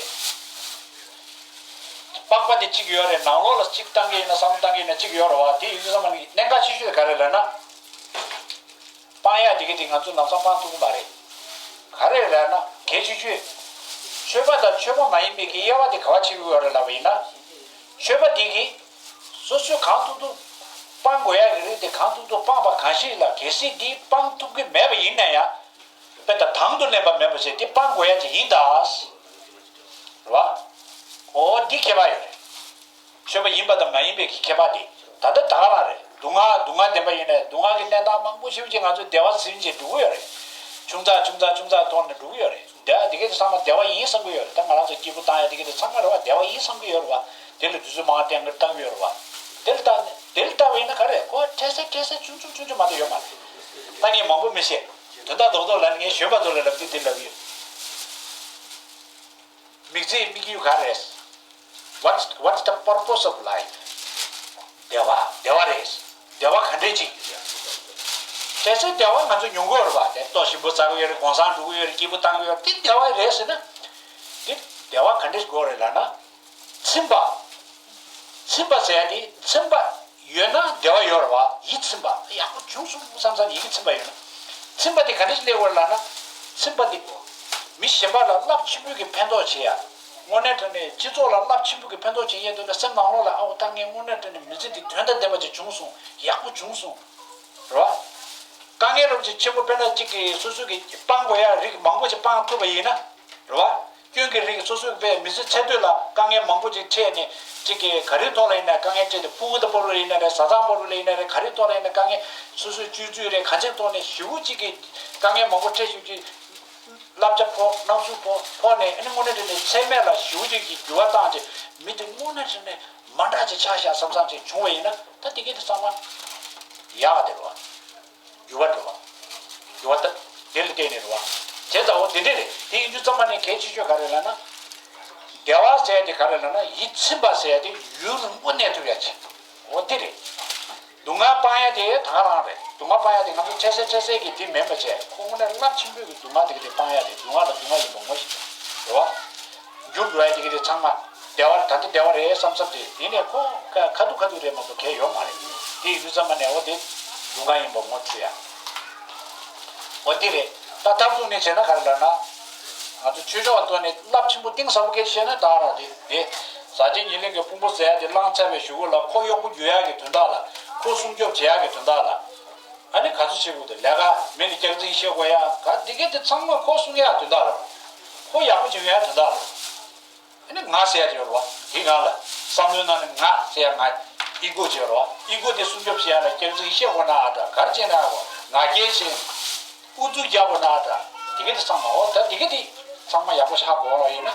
པགས་པ་དེ་གཅིག་ཡོད་རེད། ནང་ལོགས་ལ་གཅིག་བཏང་གི་ཡིན་ན་བསམ་བློ་བཏང་གི་ཡིན་ན་གཅིག་ཡོད་རེད་བ། དེ་ཡིན་དུས་ཙམ་པ་ནས་གནད་འགག་ཆེ་ཤོས་དེ་ག་རེ་ལབ་ན། སྤང་ཡག་དེ་ག་དེ་ང་ཚོ་ལམ་སང་སྤང་ཐུབ་ཀྱི་མ་རེད། ག་རེ་རེད་ན་གལ་ཆེ་ཤོས། ཆོས་པ་དང་ཆོས་པ་མ་ཡིན་པའི་གི་དབྱེ་བ་དེ་ག་པར་ཕྱེ་དགོས་ཡོད་རེད་ལབ་པ་ཡིན་ན། ཆོས་པ་དེ་གིས་སོ་སོས་གང་ཐུབ་ཐུབ་སྤང་དགོས་ཡག་གི་རིགས་དེ་གང་ཐུབ་ཐུབ་སྤངས་པ་གང་ཞིག་ལ་གལ་སྲིད་དེ་སྤང་ཐུབ་ཀྱི་མེད་པ་ཡིན་ན་ཡང་། དཔེ་ལྟ་དང་དུ་ལེན་པ་མེད་པ་བྱས་དེ་སྤང་དགོས་ཡག་ཅིག་ཡིན་ད། རེད་བ། འོ་འདི་ཁྱད་པར་ཡོད་རེད། ཆོས་པ་ཡིན་པ་དང་མ་ཡིན་པའི་ཁྱད་པར་དེ་ད་ལྟ་ད་ག་རང་རེད། སྡུག་བསྔལ་སྡུག་བསྔལ་བདེན་པ་ཡིན་ནའི་སྡུག་བསྔལ་གྱི་གནས་སྟངས་མང་པོ་ཞིག་ཅིག་ང་ཚོས་བདེ་བ་ཟིན་བྱས་འགྲོ་གི་ཡོད་རེད། ཆུང་ཙག་ཆུང་ཙག་ཆུང་ཙག་མཐོང་ནས་འགྲོ་གི་ཡོད་རེད། བདེ་བ་དེ་གས་དེ་ཚང་མ་བདེ་བ་ཡིན་བསམ་གི་ཡོད་རེད། ད་ང་རང་ཚོ་སྐྱིད་པོ་བཏང་ཡ་དེ་གས་དེ་ཚང་མ་རེད་བ། བདེ་བ་ཡིན་བསམ་གི་ཡོད་རེད་བ། དེ་ལ་དུས་ཚོད་མང་བསྟན་གི་བཏང་གི་ཡོད་རེད་བ། དེ་ལ་བལྟ་དེ་ལ་བལྟ་བ་ཡིན་ན་ག་རེ་ཁོ་འཕྲལ་སེལ་འཕྲལ་སེལ་ཆུང་ཆུང་ཆུང་ཆུང་མ་གཏོགས་ཡོད་མ་རེད། ད་ངས་མང་པོ་མི་བཤད། དོན་དག་རྡོག་རྡོག་ལ་ངས་གཞོན་པ་ཚོ་ལ་ལབ་དུས་དེ་ལབ་ཡོད། མི་ཚེའི་དམིགས་ཡུལ་ག་རེ་རེད། What's, what's the purpose of life? བདེ་བ། བདེ་བ་རེད། བདེ་བ་ག་འདྲས་ཅིག་ཡོད། གལ་སྲིད་བདེ་བ་ང་ཚོ་མྱོང་གི་ཡོད་རེད་པ། དེ་ལྟོ་ཞིམ་པོ་ཟ་གི་ཡོད་རེད། གུང་སེང་འགྲོ་གི་ཡོད་རེད། སྐྱིད་པོ་བཏང་གི་ཡོད་རེད། དེ་བདེ་བ་རེད་ཟེར་ན། དེ་བདེ་བ་ག་འདྲས་དགོས་རེད་ལབ་ན། ཚིམ་པ། ཚིམ་པ་ཟེར་ཡ་དེ་ཚིམ་པ་ཡོད་ན་བདེ་བ་ཡོད་རེད་པ། ཡིད་ཚིམ་པ། ཡག་པོ་བྱུང་སོང་བསམ་བསམ་ཡིད་ཀྱི་ཚིམ་པ་ཡོད་ན། ཚིམ་པ་དེ་ག་འདྲས་ཅིག་སླེབས་དགོས་རེད་ལབ་ན། ཚིམ་པ་དེ་མི་གཞན་པ་ལ་རླབས་ཆེན་པོའི་གི་ཕན་ཐོགས་བྱེད་ཡ། དངོས་གནས་དྲང་གནས་སྤྱི་ཚོགས་ལ་རླབས་ཆེན་པོའི་གི་ཕན་ཐོགས་བྱེད་ཡས་འདུག་ན་སེམས་ནང་ལོགས་ལ་ཨའོ་ད་ངས་དངོས་གནས་དྲང་གནས་མི་ཚེ་འདི་དོན་དང་ལྡན་པ་ཅིག་བྱུང་སོང་། ཡག་པོ་བྱུང་སོང་། རེད་བ། དཀའ་ངལ་རབ་ཅིག་ཆེན་པོ་དཔེར་ན་གཅིག་གི་སོ་སོ་གི་སྤང་དགོས་ཡ་རིགས་མང་པོ་ཅིག་སྤང་ཐུབ་པ་ཡིན་ན། རེད་བ། སྐྱོན་གྱི་རིགས་སོ་སོའི་པའི་མི་ཚེ་ཚེ་སྟོད་ལ་དཀའ་ངལ་མང་པོ་ཅིག་འཕྲད་ནས་ཅིག་གི་ག་རེའི་ཐོག་ལ་ཡིན་ན་དཀའ་ངལ་འཕྲད་དེ་ཕྲུ་གུ་དང་པོ་རུ་ཡིན་ན་རེད། བཟའ་ཚང་པོ་རུ་ལ་ཡིན་ན་རེད། ག་རེའི་ཐོག་ལ་ཡིན་ན་དཀའ་ངལ་སོ་སོའི་སྤྱོད་ཚུལ་རེད། ག་ཚོད་ཐོག་ནས་ཞེ་པོ་ཅིག་གི་དཀའ་ངལ་མང་པོ་འཕྲད་བཞིན་ཅིག་བསླབ་བྱ་ཕོག་སྣང་ཚུལ་ཕོག་ཕོག་ནས་ཨ་ནི་དངོས་གནས་དྲང་གནས་ཚད་མེད་ལ་ཞེ་པོ་ཅིག་གི་འགྱུར་བ་བཏང་རྗེས་མི་དེ་དངོས་གནས་དྲང་གནས་མ་འདྲ་ཅིག་ཆགས་ཤག་བསམ་བསམ་ཅིག་བྱུང་བ་ཡིན་ན་ད་དེ་གས་དེ་ཚང་མ་ཡག་ག་དེ་རེད་བ། འགྱུར་བ་འགྲོ་བ། འགྱུར་བ་ད་དེ་ལ་བརྟེན་ནས་རེད་བ། བྱས་ཙང་འོ་དེ་འདྲས་རེད། དེ་ཡིན་དུས་ཙམ་པ་ནས་གལ་ཆེ་ཤོས་ག་རེ་ལབ་ན། བདེ་བ་ཟེར་ཡ་དེ་ག་རེ་ལབ་ན་ཡིད་ཚིམ་པ་ཟེར་ཡ་དེ་ཡུན་རིང་པོ་གནས་ཐུབ་ཡ་ཆེ། འོ་དེ་རེད། སྡུག་བསྔལ་སྤང་ཡ་དེ་ད་ག་རང་རེད། སྡུག་བསྔལ་སྤང་ཡ་དེ་ང་ཚོ་འཕྲལ་སེལ་འཕྲལ་སེལ་གྱི་དེ་མིན་པ་བྱས་ཁོ་དངོས་གནས་རླབས་ཆེན་པོའི་གི་སྡུག་བསྔལ་དེ་ག་དེ་སྤང་ཡ་དེ་སྡུག་བསྔལ་ལ་སྡུག་བསྔལ་ཡིན་པ་ངོ་ཤེས་རེད་བ། འགྱུར་འགྲོ་ཡ་དེ་ག་དེ་ཚང་མ་བདེ་བ་ད་ལྟ་བདེ་བ་རེད་བསམ་བསམ་དེ་ཡིན་ནས་ཁོ་ཁ་ཁ་ཐུག་ཁ་ཐུག་རེད་མ་གཏོགས་གལ་ཡོད་མ་རེད། དེ་ཡིན་དུས་ཙམ་པ་ནས་འོ་དེ་སྡུག་བསྔལ་ཡིན་པ་ངོ་འཕྲོད་ཡ། འོ་དེ་རེད། ད་ཐབས་ཚུགས་ནས་བྱས་ན་ག་རེ་ལབ་ན། ང་ཚོ་ཆོས་ཕྱོགས་ཀྱི་ཐོག་ནས་རླབས་ཆེན་པོ་གཏིང་ཟབ་པོ་སྐད་ཆ་བཤད་ན་ད་རང་དེ་དེ། ཟ་བྱེད་ཉེར་ལེན་གྱི་ཕུང་པོ་ཟེར་ཡ་དེ་བླངས་ཚར་བའི་གཞུག་གུ་ལ་ཁོ་གཡོག་པོ་རྒྱུག་ཡག་གི་དོན་དག་ལ་ཁོ་སྲུང་སྐྱོབ་བྱེད་ཡག་གི་དོན་དག་ལ། ཨ་ནི་ག་ཚོད་བྱེད་དགོས་དེ་ལས་ཀ་མི་ལ་སྐྱག་རྫུན་བཤད་དགོས་ཡ་ག་འདི་གས་དེ་ཚང་མ་ཁོ་སྲུང་ཡག་དོན་དག་ལ། ཁོ་ཡག་པོ་བྱེད་ཡག་དོན་དག་ལ། ཨ་ནི་ང་ཟེར་ཡ་ཅིག་ཡོད་རེད་བ། དེའི་ནང་ལ་བསམ་བློའི་ནང་ནས་ང་ཟེར་ཡ་ང་ཨི་གོ་ཅིག་ཡོད་རེད་བ། ཨི་གོ་དེ་སྲུང་སྐྱོབ་བྱེད་ཡ་ལ་སྐྱག་རྫུན་བཤད་དགོས་ན་ཨ་འདྲ་ག་རེ་བྱས་ན་ཨ་ང་རྒྱལ་ཆེ། ཨུ་ཚུགས་རྒྱག་དགོས་ན་ཨ་འདྲ་དེ་ག་དེ་ཚང་མ་འོ་ད་དེ་ག་དེ་ཚང་མ་ཡག་པོ་ཧ་གོ་བ་ཡིན་ན་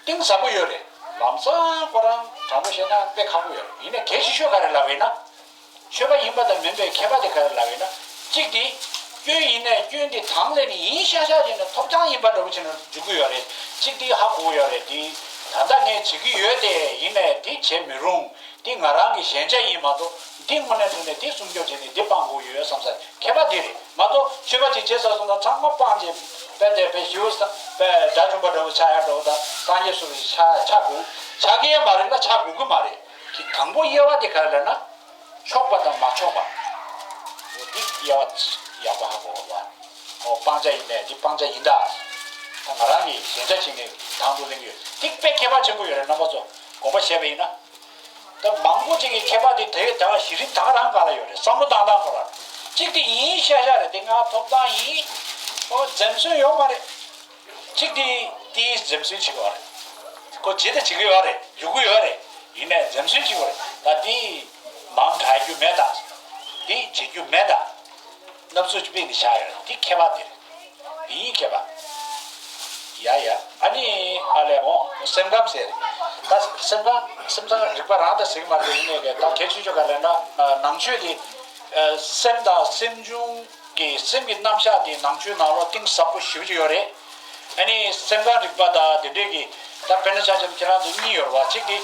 གཏིང་ཟབ་པོ་ཡོད་རེད། ལམ་སང་ཁོ་རང་དྲང་པོ་བཤད་ན་དཔེ་ཁག་པོ་ཡོད་རེད། ཡིན་ནའི་གལ་ཆེ་ཤོས་ག་རེ་ལབ་ཡིན་ན། ཆོས་པ་ཡིན་པ་དང་མིན་པའི་ཁྱད་པར་དེ་ག་རེ་ལབ་ཡིན་ན། གཅིག་དེ། སྐྱོན་ཡིན་ནའི་སྐྱོན་དེ་དང་ལེན་ཡིན་ཤག་ཤག་བྱས་ནས་ཐོབ་ཐང་ཡིན་པ་འདྲ་པོ་བྱས་ནས་འཇུག་གི་ཡོད་རེད། གཅིག་དེ་ཧ་གོ་གི་ཡོད་རེད་དེ། ད་ལྟ་ངས་བྱེད་ཀྱི་ཡོད་དེ་ཡིན་ནའི་དེ་བྱེད་མི་རུང་། དེ་ང་རང་གི་ཞན་ཆ་ཡིན་མ་གཏོགས་འདི་དངོས་གནས་དྲང་གནས་དེ་སྲུང་སྐྱོབ་བྱས་ནས་འདི་སྤང་དགོས་ཡོད་བསམ་ས་ཁྱད་པར་དེ་རེད་མ་གཏོགས་ཆོས་པ་ཅིག་བྱས་ཚར་སོང་ན་ཚང་མ་སྤང་བྱས་དཔེ་དེ་དཔེ་ཞེ་པོ་ས་དཔེ་དགྲ་བཅོམ་པ་འདྲ་པོ་ཆགས་ཡ་འདྲ་པོ་དང་སངས་རྒྱས་སུ་ཆགས་ཆགས་དགོས་ཆགས་ཀྱི་ཡ་མ་རེད་ན་ཆགས་དགོས་ཀྱི་མ་རེད། དེ་དང་པོ་དབྱེ་བ་དེ་ག་རེ་ལབ་ན། ཆོག་པ་དང་མ་ཆོག་པ། འོ་འདི་དབྱེ་བ་ཡག་པོ་ཧ་གོ་བ། འོ་སྤང་བྱ་ཡིན་ནའི་འདི་སྤང་བྱ་ཡིན་ད། ད་ང་རང་གིས་ཞན་ཆ་བྱས་ནས་དང་དུ་ལེན་གྱི་ཡོད། འདི་དཔེ་ཁྱད་པར་ཆེན་པོ་ཡོད་རེད་རྣམ་པ་ཚོ་དགོངས་པ་བཞེས་པ་ཡིན་ན། ད་མང་པོ་ཅིག་གི་ཁྱད་པར་དེ་དེ་ད་གཞི་རིམ་ད་ག་རང་ག་ལ་ཡོད་རེད་བསམ་བློ་བཏང་སྟངས་ཁོ་རང་། གཅིག་དེ་ཡིན་ཤག་ཤག་རེད་དེ་ང་ཐོབ་ཐང་ཡིན། འོ་འཛེམ་ཟོན་ཡོད་མ་རེད། གཅིག་དེ་དེའི་འཛེམ་ཟོན་བྱེད་ཀྱི་ཡོད་རེད། ཁོ་བྱེད་དང་བྱེད་ཀྱི་ཡོད་རེད་འཇུག་གི་ཡོད་རེད། ཡིན་ནའི་འཛེམ་ཟོན་བྱེད་ཀྱི་ཡོད་རེད་ད་དེ། མང་དྲགས་རྒྱུ་མེད་ད། དེ་བྱེད་རྒྱུ་མེད་ད། སྣ་ཚོགས་ཀྱི་དཔེ་འདི་བཞག་ཡོད་རེད་འདི་ཁྱད་པར་དེ་རེད། འདི་ཡིན་ཁྱད་པར། ཡ་ཡ་ཨ་ནི་ཨ་ལས་འོང་སེམས་ཁམས་ཟེར་རེད། ད་སེམས་ཁམས་སེམས་ཁམས་རིག་པ་རང་ད་ཟེར་གྱི་མ་རེད་ཡིན་ནའི་ད་གལ་ཆེ་ཤོས་ག་ལབ་ན་ནང་ཆོས་དེ། སེམས་དང་སེམས་བྱུང་གི་སེམས་ཀྱི་རྣམ་གཞག་དེ་ནང་ཆོས་ནང་ལོགས་གཏིང་ཟབ་པོ་ཞེ་པོ་ཅིག་ཡོད་རེད། ཨ་ནི་སེམས་ཁམས་རིག་པ་དང་དེ་འདྲས་ཀྱི་ད་དཔེར་ན་ཆ་བཞག་ཁྱེད་རང་ཚོ་གཉིས་ཡོད་རེད་བ། གཅིག་དེ་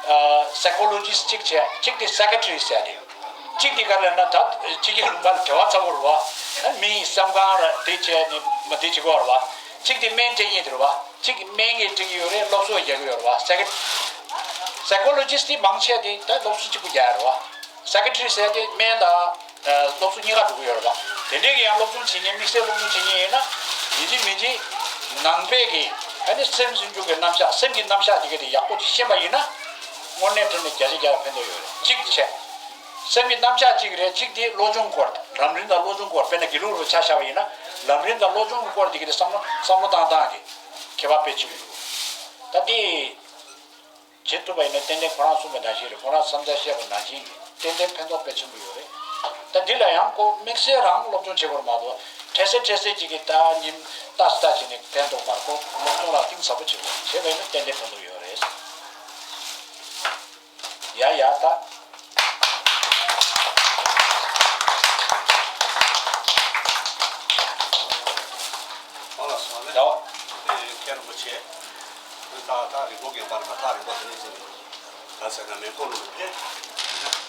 ཨ་སའི་ཀོ་ལོ་ཇི་སི་གཅིག་བྱས། གཅིག་དེ་སའི་ཀེ་ཊི་རི་སི་ཟེར་ཡ་རེད། གཅིག་དེ་ག་རེ་ལབ་ན་ད་ཕྱི་རྒྱལ་ལུང་པ་ལ་བྲེལ་བ་ཚ་པོ་རེད་བ། ཨ་མིའི་སེམས་ཁམས་ལ་དེ་བྱས་ནས་མ་དེ་བྱེད་ཀྱི་ཡོད་རེད་བ། གཅིག་དེ་སྨན་སྤྲད་མཁན་དེ་རེད་བ། གཅིག་སྨན་གྱིས་སྤྲད་ཀྱི་ཡོད་རེད། སློབ་གསོ་རྒྱག་གི་ཡོད་རེད་བ། སའི་ཀེ་སའི་ཀོ་ལོ་ཇི་སི་དེ་མང་ཆེ་དེ་ད་སློབ་གསོ་གཅིག་པུ་རྒྱག་ཡ་རེད་བ། སའི་ཀེ་ཊི་རི་ཟེར་དེ་སྨན་དང་། སློབ་གསོ་གཉིས་ཀ་འགྲོ་གི་ཡོད་རེད་པ། དེ་འདྲའི་གི་ཡང་སློབ་སྦྱོང་བྱེད་མཁན་དམིགས་བསལ་སློབ་སྦྱོང་བྱེད་མཁན་ཡིན་ན། ཡིན་གཅིག་མིན་གཅིག་ནང་པའི་གི་ཨ་ནི་སེམས་སུན་འཇུག་གི་རྣམ་གཞག་སེམས་ཀྱི་རྣམ་གཞག་དེ་ག་དེ་ཡག་པོ་ཅིག་ཤེས་པ་ཡིན་ན། དངོས་གནས་དྲང་གནས་བརྒྱ་ཆ་བརྒྱ་ལ་ཕན་ཐོགས་ཡོད་རེད་གཅིག་བྱས། སེམས་ཀྱི་རྣམ་གཞག་གཅིག་རེད་གཅིག་དེ་བློ་སྦྱོང་སྐོར་ལམ་རིམ་དང་བློ་སྦྱོང་སྐོར་དཔེར་ན་དགེ་ལུགས་རུ་ཆ་བཞག་པ་ཡིན་ན། ལམ་རིམ་དང་བློ་སྦྱོང་གི་སྐོར་དེ་ག་དེ་བསམ་བློ་བསམ་བློ་བཏང་སྟངས་ཀྱི་ཁྱད་པར་དཔེ་ཆེན་པོ་འདུག་ད་དེ། བྱེད་ཐུབ་པ་ཡིན་ན་ཏན་ཏན་ཁོ་རང་གསུངས་པ་ནང་བཞིན་རེད། ཁོ་རང་བསམ་འཆར་བཤད་པ་ནང་བཞིན་གྱི་ཏན་ཏན་ཕན་ཐོགས་དཔེ་ཆེན་པོ་ཡོད་རེད། ད་འདི་ལ་ཡང་ཁོ་དམིགས་བསལ་རང་སློབ་སྦྱོང་བྱེད་དགོས་རེད་མ་གཏོགས་འཕྲལ་སེལ་འཕྲལ་སེལ་གཅིག་གིས་ད་ཉིན་ལྟ་སུ་ལྟ་བྱས་ནས་ཕན་ཐོགས་མ་རེད། ཁོ་སློབ་སྦྱོང་ལ་གཏིང་ཟབ་པོ་བྱེད་དགོས། བྱས་པ་ཡིན་ན་ཏན་ཏན་ཕན་ཐོགས་ཡོད་རེད། ཡ་ཡ་ད། ཨོ་ལགས་སོ་ལེ། ཡ། ཨེ་མཁན་རིན་པོ་ཆེ། ད་ད་རིང་པོ་རྒན་པར་ད་ད་རིང་པོ་དེ་ནས་ཟིན། ག་ཟེར་ན་མེ་འཁོར་ལུགས་ཕེབས།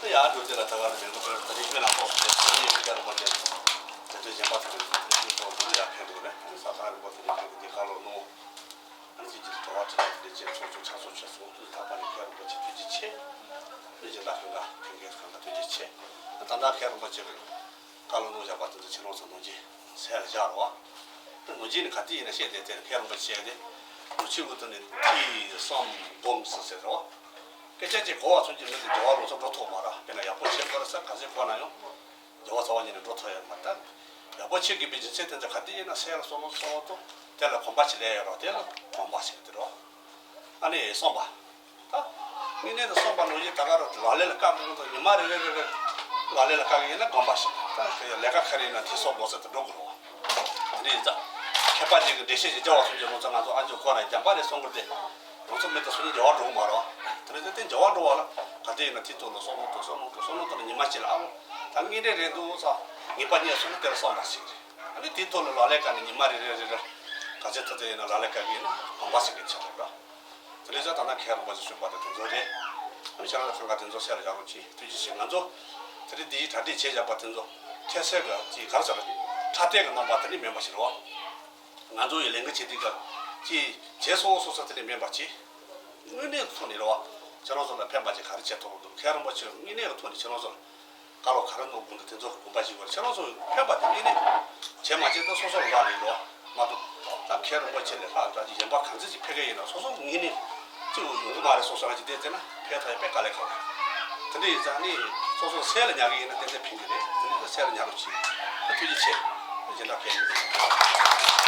ད་ཡར་འགྲོ་དེ་ལ་ད་ག་ནས་མེ་འཁོར་ཕེབས་ད་རིང་ཁྱོད་རང་པོ་ཕེབས་ས་ནས་མཁན་རིན་པོ་ཆེ། དེ་ཚོ་གཞན་པ་ཚོ་ནས་དེ་ཚོ་འདི་ཡར་ཕེབས་འདུག་ལེ། ས་ད་རིང་པོ་དེ་ནས་ཁྱོད་ཀྱི་འདི་བཀའ་སློབ་གནང་། ཨ་ནི་ཅིག་ཅིག་གྲོགས་པ་ཁྲི་ལ་དེ་ཚོ་ཚོགས་གཙོ་ཕྱག་ཚོགས་ཆེ་སོང་དུས་ད་བར་ནས་མཁན་རིན་པོ་ཆེ་ཐུགས་རྗེ་ཆེ། ཨ་ནི་སྦྱིན་བདག་ཁང་ག་ཕན་མཁན་ཁང་ག་ཐུགས་རྗེ་ཆེ། ད་ལྟ་མཁན་རིན་པོ་ཆེ་གི་བཀའ་སློབ་གནང་བཞག་པ་དེ་ཚོ་ཁྱེད་རང་ཚོ་ནང་བཞིན་གསལ་ལ་བཞག་རོགས། ད་ནང་བཞིན་ནི་ག་དུས་ཡིན་ན་བཤད་བསྡད་དེ་མཁན་རིན་པོ་ཆེ་དེ་ནང་ཆོས་ཀྱི་དོན་ནི་ཐོས་བསམ་སྒོམ་ཟེར་ཟེར་རོགས། སྐད་ཆ་ཅིག་གོ་བ་ཚོ་ཀྱི་མི་དེ་འགྲོ་བ་ལོག་ཚོ་འགྲོ་ཐུབ་མ་ར་དཔེར་ན་ཡག་པོ་བྱེད་དགོས་རེད་ཟེར་ག་ཚོད་གོ་ན་ཡང་། རྒྱལ་བ་ཚ་བ་ཉིད་ནས་འགྲོ་ཐུབ་ཡོད་མ་རེད། ཡག་པོ་བྱེད་དགོས་པའི་རྒྱུ་མཚན་དེ་ཚོ་ག་དུས་ཡིན་ན་སེམས་ལ་བསམ་བློ་བསམ་བློ་དང་དེ་ལ་གོམས་པ་ཞིག་སླེབས་ཡོད་རེད། དེ་ལ་གོམས་པ་ཞིག་དེ་རེད། ཨ་ནི་གསུམ་པ། ད་དངོས་གནས་དུ་གསུམ་པ་ནང་བཞིན་ད་ག་རུ་ལག་ལེན་ལ་བཀལ་དགོས་འདུག་ཉི་མ་རེ་རེ་རེ་རེ་ལག་ལེན་ལ་བཀལ་གི་ཡིན་ན་གོམས་པ་ཞིག་ད་ལས་ཀ་ག་རེ་ཡིན་ན་དེ་སོགས་མགོ་སེ་དུ་འགྲོ་དགོས་རེད་བ། དེ་ཡིན་ཙང་མཁས་པ་ཅིག་གི་འགྲེལ་བཤད་ཅིག་རྒྱག་པ་སོང་རྒྱུ་ལོ་ཙཱ་ང་ཚོ་ཨ་མཆོག་ཁོ་རང་རྒྱན་པ་རེད་གསུང་གི་རེད་དེ། ང་ཚོ་མི་དང་སུ་གཉིས་འབྲེལ་བ་འགྲོ་གི་མ་རེད། དེ་ནས་དེ་འབྲེལ་བ་འགྲོ་བ་ལ་ག་དེ་ཡིན་ན་དེ་ཐོག་ལ་བསམ་བློ་གཏོང་བསམ་བློ་གཏོང་བསམ་བློ་གཏོང་ན་ཉི་མ་གཅིག་ལ་ཨ་ལོ་ད་དངོས་གནས་རེད་འདུག་ས། ངེས་པ་རྙེད་སོང་ན་དེ་ལ་བསམ་པ་ཞིག་རེད། ཨ་ནི་དེ་ཐོག་ལ་ལག་ལེན་བཀལ་ནས་ཉི་མ་རེ་རེ་རེ་རེ་ག་ཚོད་ཐུབ་ཐུབ་ཡིན་ན་ལག་ལེན་བཀལ་གི་ཡིན་ན་གོམས་པ་ཞིག་གི་ཆགས་འགྲོ་ར། དེ་ལས་ཙང་ད་ལྟ་མཁན་རིན་པོ་ཆེ་གསུངས་པ་དེ་དེ་ཚོ་རེད། ཨ་ནི་ཁྱེད་རང་ཚོ་གང་ག་དེ་ཚོ་སེམས་ལ་བཞག་རོགས་གྱིས། ཐུགས་རྗེ་ཆེ། ང་ཚོ་དེ་རིང་འདི་ཡི་གྲ་སྒྲིག་བྱས་བཞག་པ་དེ་ཚོ་ཁྱད་གསོད་གི་ཅིག་ག་རེ་ཟེར་ཁྲ་ཐལ་གི་རྣམ་པ་དེ་ནི་མིན་པ་ཞིག་རེད་བ། ང་ཚོ་ཡི་ལས་འགུལ་བྱེད་དུས་སྐབས་ཀྱི་བྱས་སོང་སོང་ས་དེ་ནས་མིན་པ་ཅིག་དངོས་གནས་ཀྱི་ཐོག་ནས་རེད་བ། ཁྱེད་རང་ཚོ་ལ་ཕན་པ་ཅིག་ག་རེ་བྱེད་ཐུབ་འདུག་མཁན་རིན་པོ་ཆེ་དངོས་གནས་ཀྱི་ཐོག་ནས་ཁྱེད་རང་ཚོ་ལ་བཀའ་སློབ་ག་རེ་གནང་དགོས་འདུག་དེ་ཚོ་དགོངས་པ་བཞེས་དགོས་རེད། ཁྱེད་རང་ཚོ་ཕན་པ་དེ་དངོས་གནས་བྱས་མ་བྱས་ད་སོ་སོ་ལ་རག་ལས་རེད་བ། མ་གཏོགས་ད་མཁན་རིན་པོ་ཆེ་ལས་ལྷག་འདྲ་ཅིག་གཞན་པ་གང་ཚེ་ཅིག་ཕེབས་མཁན་ཡིན་ན་སོ་སོ་ངོས་ནས་གཅིག་པུ་ཡོང་གི་མ་རེད། སོ་སོ་རང་གཅིག་བསྡད་བསྡད་ན་ཕེབས་ཐུབ་ཡ་དཔེ་དཀའ་ལས་ཁག་རེད། དེ་འདྲ་ཡིན་ཙང་ནི་སོ་སོ་སེམས་ལ་ཉར་གི་ཡིན་ན་ཏན་ཏན་ཕན་གི་རེད། དེ་འདྲ་སེམས་ལ་ཉར་རོགས་གྱིས། ཐུགས་རྗེ་ཆེ། སྦྱིན་བདག་ཕེབས་ཡིན།